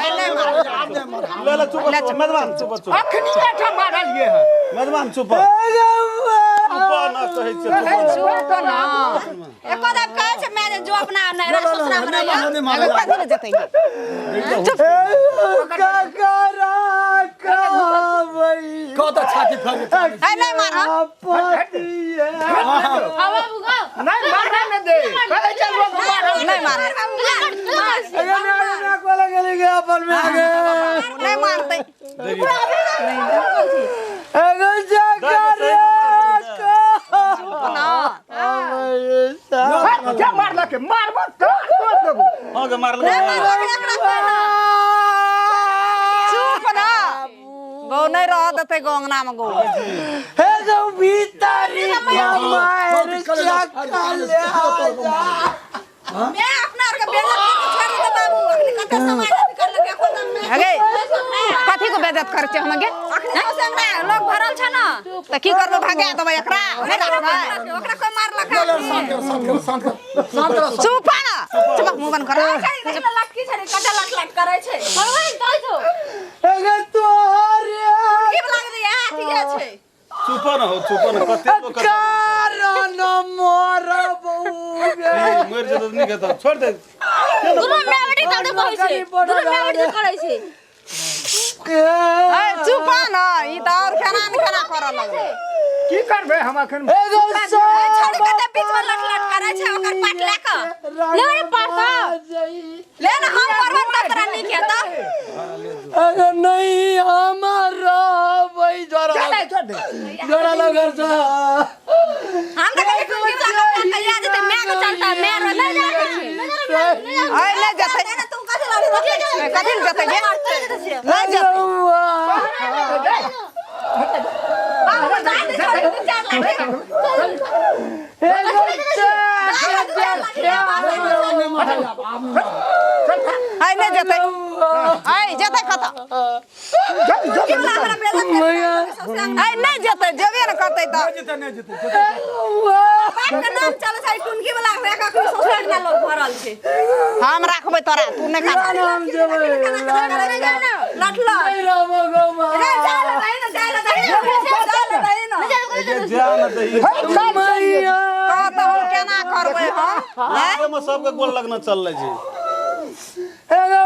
ऐ नहि मार ले ले चुप मदवान चुप चुप अखनी एठा मारल ये है मदवान चुप चुप ना कहै छै चुप ना एको दाब कहै छै माय जे जो अपना नैहरा ससुरा में रहिया नहीं मारे कथी लए जेतै गे कत छाती फाड़ ऐ नहि मार हवा बुगा नहीं मारना न दे कहै छै लोग मारल नहि मार नहि मारतै चुप ना के मारलक मारबो तो तोड़ देबो हां के मारल चुप ना गौ नहि रह देतै गौ अंगना में गौ हे गौ भीतरी के मार मैं अपना आर के बेइज्जत करके छोड़ देते बाबू अखनी कते समाज अथी करलक एको दम में अगे कथी को बेइज्जत करै छै हम गे अखनी सौंसे अंगना लोग भरल छै ना तऽ की करबै भगा देबै एकरा नहि राखबै ओकरा कोई मारलक शांत कर शांत कर शांत कर शांत कर चुप ना चुप मुंह बंद कर लटकी छै कते लट लट करै छै मरबै ने छौ एगे तोहरे की लागै छै अथी छै चुप न हो चुप न कते लोक कारण मरबौ मरि जेतौ तऽ नीक हेतौ छोड़ दे दुनू माय बेटी चलते कहै छै दुनू माय बेटी करै छै ऐ चुप ना ई तऽ और केना ने केना करऽ लगलै की करबै हम अखन एगो छोड़ी कते बीच में लट लट करै छै ओकर पाट ले के ले रे पाटा ले ना हम करबै तब तोरा नीक हेतौ अरे नहीं हमर रहबै जरा चल छोड़ दे जरा लगर से हम तऽ कहै छी कहिया जेतै माय के चलता माय रो नहि जाय ऐ नहि जेतै तू कथी लड़ी कथी लए जेतै गे नहि जेतै बाबू जाय दे छोड़ी दू चार लाठी एगो दू चार लाठी नहीं मारे आइ नहि जेतै, आइ जेतै कतऽ? आइ नहि जेतै, जेबे ने करतै तऽ। नहि जेतै। बाप के नाम चलै छै टुनकी वाला, कखनो सौंसे अंगना लोग भरल छै। हम राखबै तोरा, तू नहि खा। हम जेबै। लठलो रे, जाय ले दही ने, जाय ले दही ने, जाय ले दही ने। जा न दही। कह तऽ हम केना करबै हम? आगे में सबके गोल लगना चल छै। हे गौ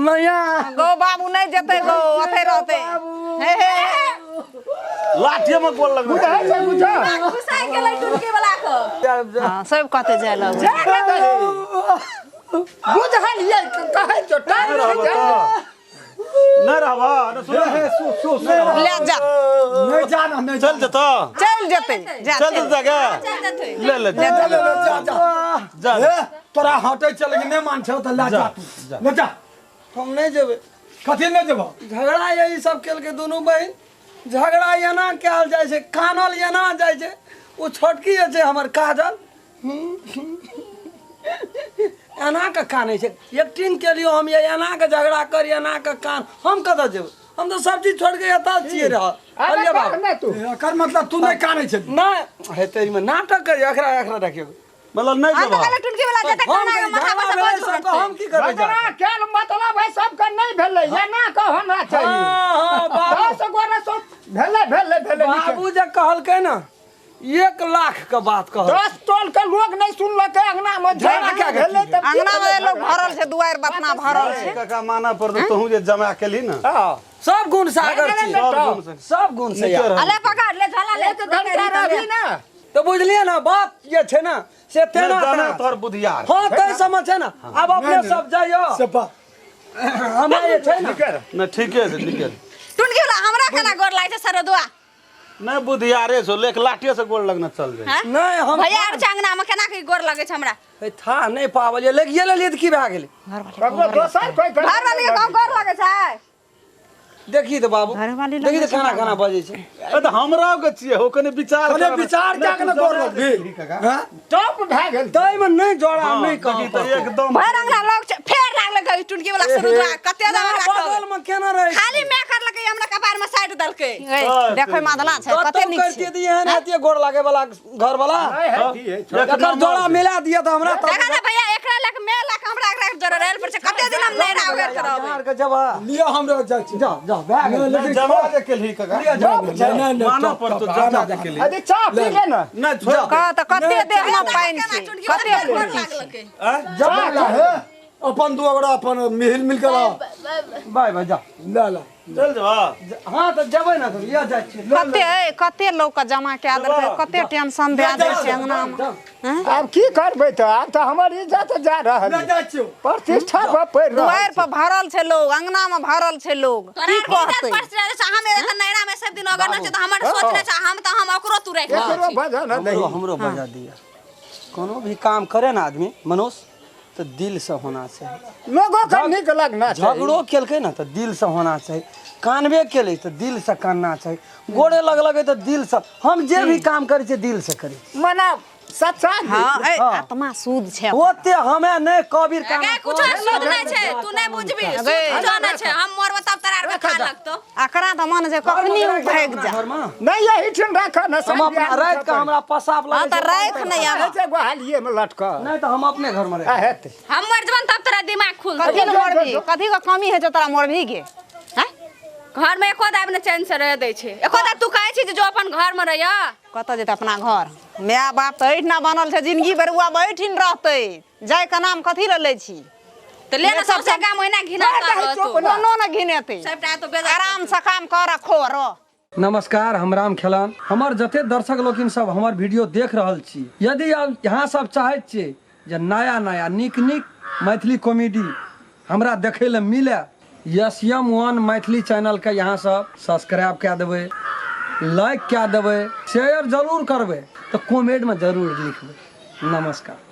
मैया। गौ बाबू नहि जेतै गौ, ओतै रहतै। हे हे हे। लाठिए में गोल लगना। बुझै छै, बुझै। घुसाइ गेलै टुनकी वाला के। हँ, सब कहतै जाय लग। बुझलियै, कहै छौ टाइम नहीं नहि। रहबा नहीं रहबा न सुन। हे सु सु सु। ले जा। नहीं जा ना, नहीं। चल जता। चलि जेतै, जा। चल जता के ले ले जा जा। ले ले, जा जा। जा। हे तोरा हटै चल कि नहि मान छौ तऽ ले जा तू, ले जा। हम नहि जेबै। कथी नहि जेबौ? झगड़ा यही सब केलकै दुनू बहिन। झगड़ा एना कयल जाइ छै, कानल एना जाइ छै। ओ छोटकी जे छै हमर काजल, एना के कानै छै। एक्टिंग केलियो हम ये, एना के झगड़ा कर, एना के कान। हम कतऽ जेबै? हम तऽ सब चीज छोड़ि के एतऽ छियै रहल। कहलियै बाबू। नहि तू। एकर मतलब तू नहि कानै छै? नहि हेतै, एहिमे नाटक करियौ। एकरा एकरा देखियौ। मतलब नहीं हम तऽ जेबा? कहलियै टुनकी वाला जेतै हम खाना के माथा पर झगड़ा से भेलै बोझ सबके, उठतै। हम की करबै? जा झगड़ा केल मतलब है सबके नहि भेलै, एना कह होना चाही। हाँ हाँ बाबू। 10 गोरे सब भेलै भेलै भेलै। बाबू जे कहलकै ने 1 लाख के बात कहल। 10 टोल के लोग नहीं सुनलकै, अंगना में झगड़ा क्या भेलै तब की अंगना में भेलै? लोग भरल छै, दुआरि बतना भरल छै। काका माना पर तो तोहू जे जमा केली ना। हाँ। सब गुण सागर छी। सब गुण से। सब गुण से यार। अले पकड़ ले, झोला ले। एक घंटा रही ना। तो बुझलियै ना बात जे छै ना से तेना जाना तेना। तोहर बुधियार। हाँ तै समझ छै ना। आब अपने सब जाइयो। से बात हमरा जे छै ना। नहीं ठीके छै, ठीके। टुनकी वाला हमरा केना गोर लागै छै सरदुआ? नहीं बुधियारे छौ, लेक लाठिए से गोल लगना चल जाए। हैं? नहीं हम भैया आर छै अंगना में, केना के गोर लगै छै हमरा? हे, था नहि पावलियै, लेकिन लेलियै तऽ की भए गेलै? ककरो दोसर कोई घर वाली के गाँव गोर लगै छै? देखी तऽ बाबू, घरवाली देखी तऽ खाना खाना बजै छै। ए तऽ हमरा के छियै हो, कने विचार कने करबै। विचार कए के ने गोर लगबी हैं? टॉप भए गेल। ताहिमे नहि जोड़ा नहि देखी कहब। तऽ एकदम भरि अंगना लोग छै, फेर लागलै गई टुनकी वाला सरदुआ कते दाम हमरा कहबै? बगल में केना रहै? खाली मैं करलकै, हमरा कपार में साइड देलकै। देखै मादला छै, कते कतौ नीक छै। करितियै तऽ एहन हेतियै गोर लागे वाला घर वाला। नहीं है की है। एकर जोड़ा मिला दिया तऽ हमरा देखा ने भैया, एकरा लक मैं लक हमरा एकरा जोड़ा रहल पर छै, कते दिन हम नहि राव कर करबै। आर के जब लिअ, हमरा जाइ छी। जा जा, भए गेल। लेकिन जमा जे केली काका। नहीं नहीं नहीं। माना पर तो जमा जे केली। अरे चाह पी ले ना। नहीं छोड़। कह तऽ कते देह में पानि छै, टुनकी वाला कते फेर गोर फुर्ती छै। लागलकै। जा ला हे, अपन दू गोरा अपन मिल मिल के रह। बाय बाय, जा। ले ला। चल जबा। हाँ तऽ जेबै ने तऽ लिअ, जाइ छियै। कते कते लोग के जमा कए देलकै, कते टेंशन दए दै छै अंगना में। आब की करबै तऽ? आब तऽ हमर इज्जत जा रहल ले है। जाइ छियौ। प्रतिष्ठा पर पड़ि रहल दुआरि पर भरल छै लोग, अंगना में भरल छै लोग, तोरा की आर के इज्जत कहतै? पर रहै छै, हम एखन नैरा में सब दिन अगर नहि छै तऽ हमर सोच नहि छै, हम तऽ हम ओकरो तू राखि एकरो रहल छी। वजह न हमरो दही। हमरो बजा दिया। कोनो भी काम करे ना आदमी मनुष्य तो दिल से होना चाहिए। लोगों के नीक लगना चाही। झगड़ो केलकै ना तऽ दिल से होना चाहिए, कानबे केलै तऽ दिल से कानना चाहिए, गोड़े लग लगे तऽ दिल से। हम जे भी काम करै छियै दिल से करै छियै। मने सच्चा हाँ, ए हाँ। आत्मा शुद्ध छै। ओते हमे नहि कबीर काम गै कुछो शुद्ध नहि छै, तू नहि बुझबी, शुद्ध कुछो नहि छै। हम मरबो तब तोरा आर के खा लगतौ। एकरा तऽ मन छै कखनी उ भागि जा। घरमे नहीं यही ठिन राख न। हम अपना राति के हमरा पसाब हाँ लगै तऽ छै। राखि नहि आब। छै गोहालिए में लटक नहि तऽ हम अपने घरमे रहै। आ हेतै। हम मर जेबन तब तोरा दिमाग खुलतौ। कथी ले मरबी? कथी के कमी होइ छै तोरा मरबी के? हैं? घर में एको दाब ने चैन से रह दै छै। एको दाब तू कहै छी जे जो अपन घर में रहिया। कतऽ जेतै अपना घर? माय बाप तऽ एहिठिना बनल छै, जिंदगी भरि उएह एहिठिन रहतै। जाय के नाम कथी लए लै छी? तऽ ले ने सबसे गाम ओहिना घिनाता रहतो। कोनो ने घिनेतै। सबटा तो बेजा। आराम से काम कर आ खो रह। नमस्कार, हम राम खेलान। हमर जते दर्शक लोकिन सब हमर वीडियो देख रहल छी, यदि आप यहाँ सब चाहैत छियै जे नया नया नीक नीक मैथिली कॉमेडी हमरा देखै लए मिले, एस एम वन मैथिली चैनलके यहाँ सब सब्सक्राइब कए देबै, लाइक कए देबै, शेयर जरूर करबै, तऽ कमेंटमे जरूर लिखबै। नमस्कार।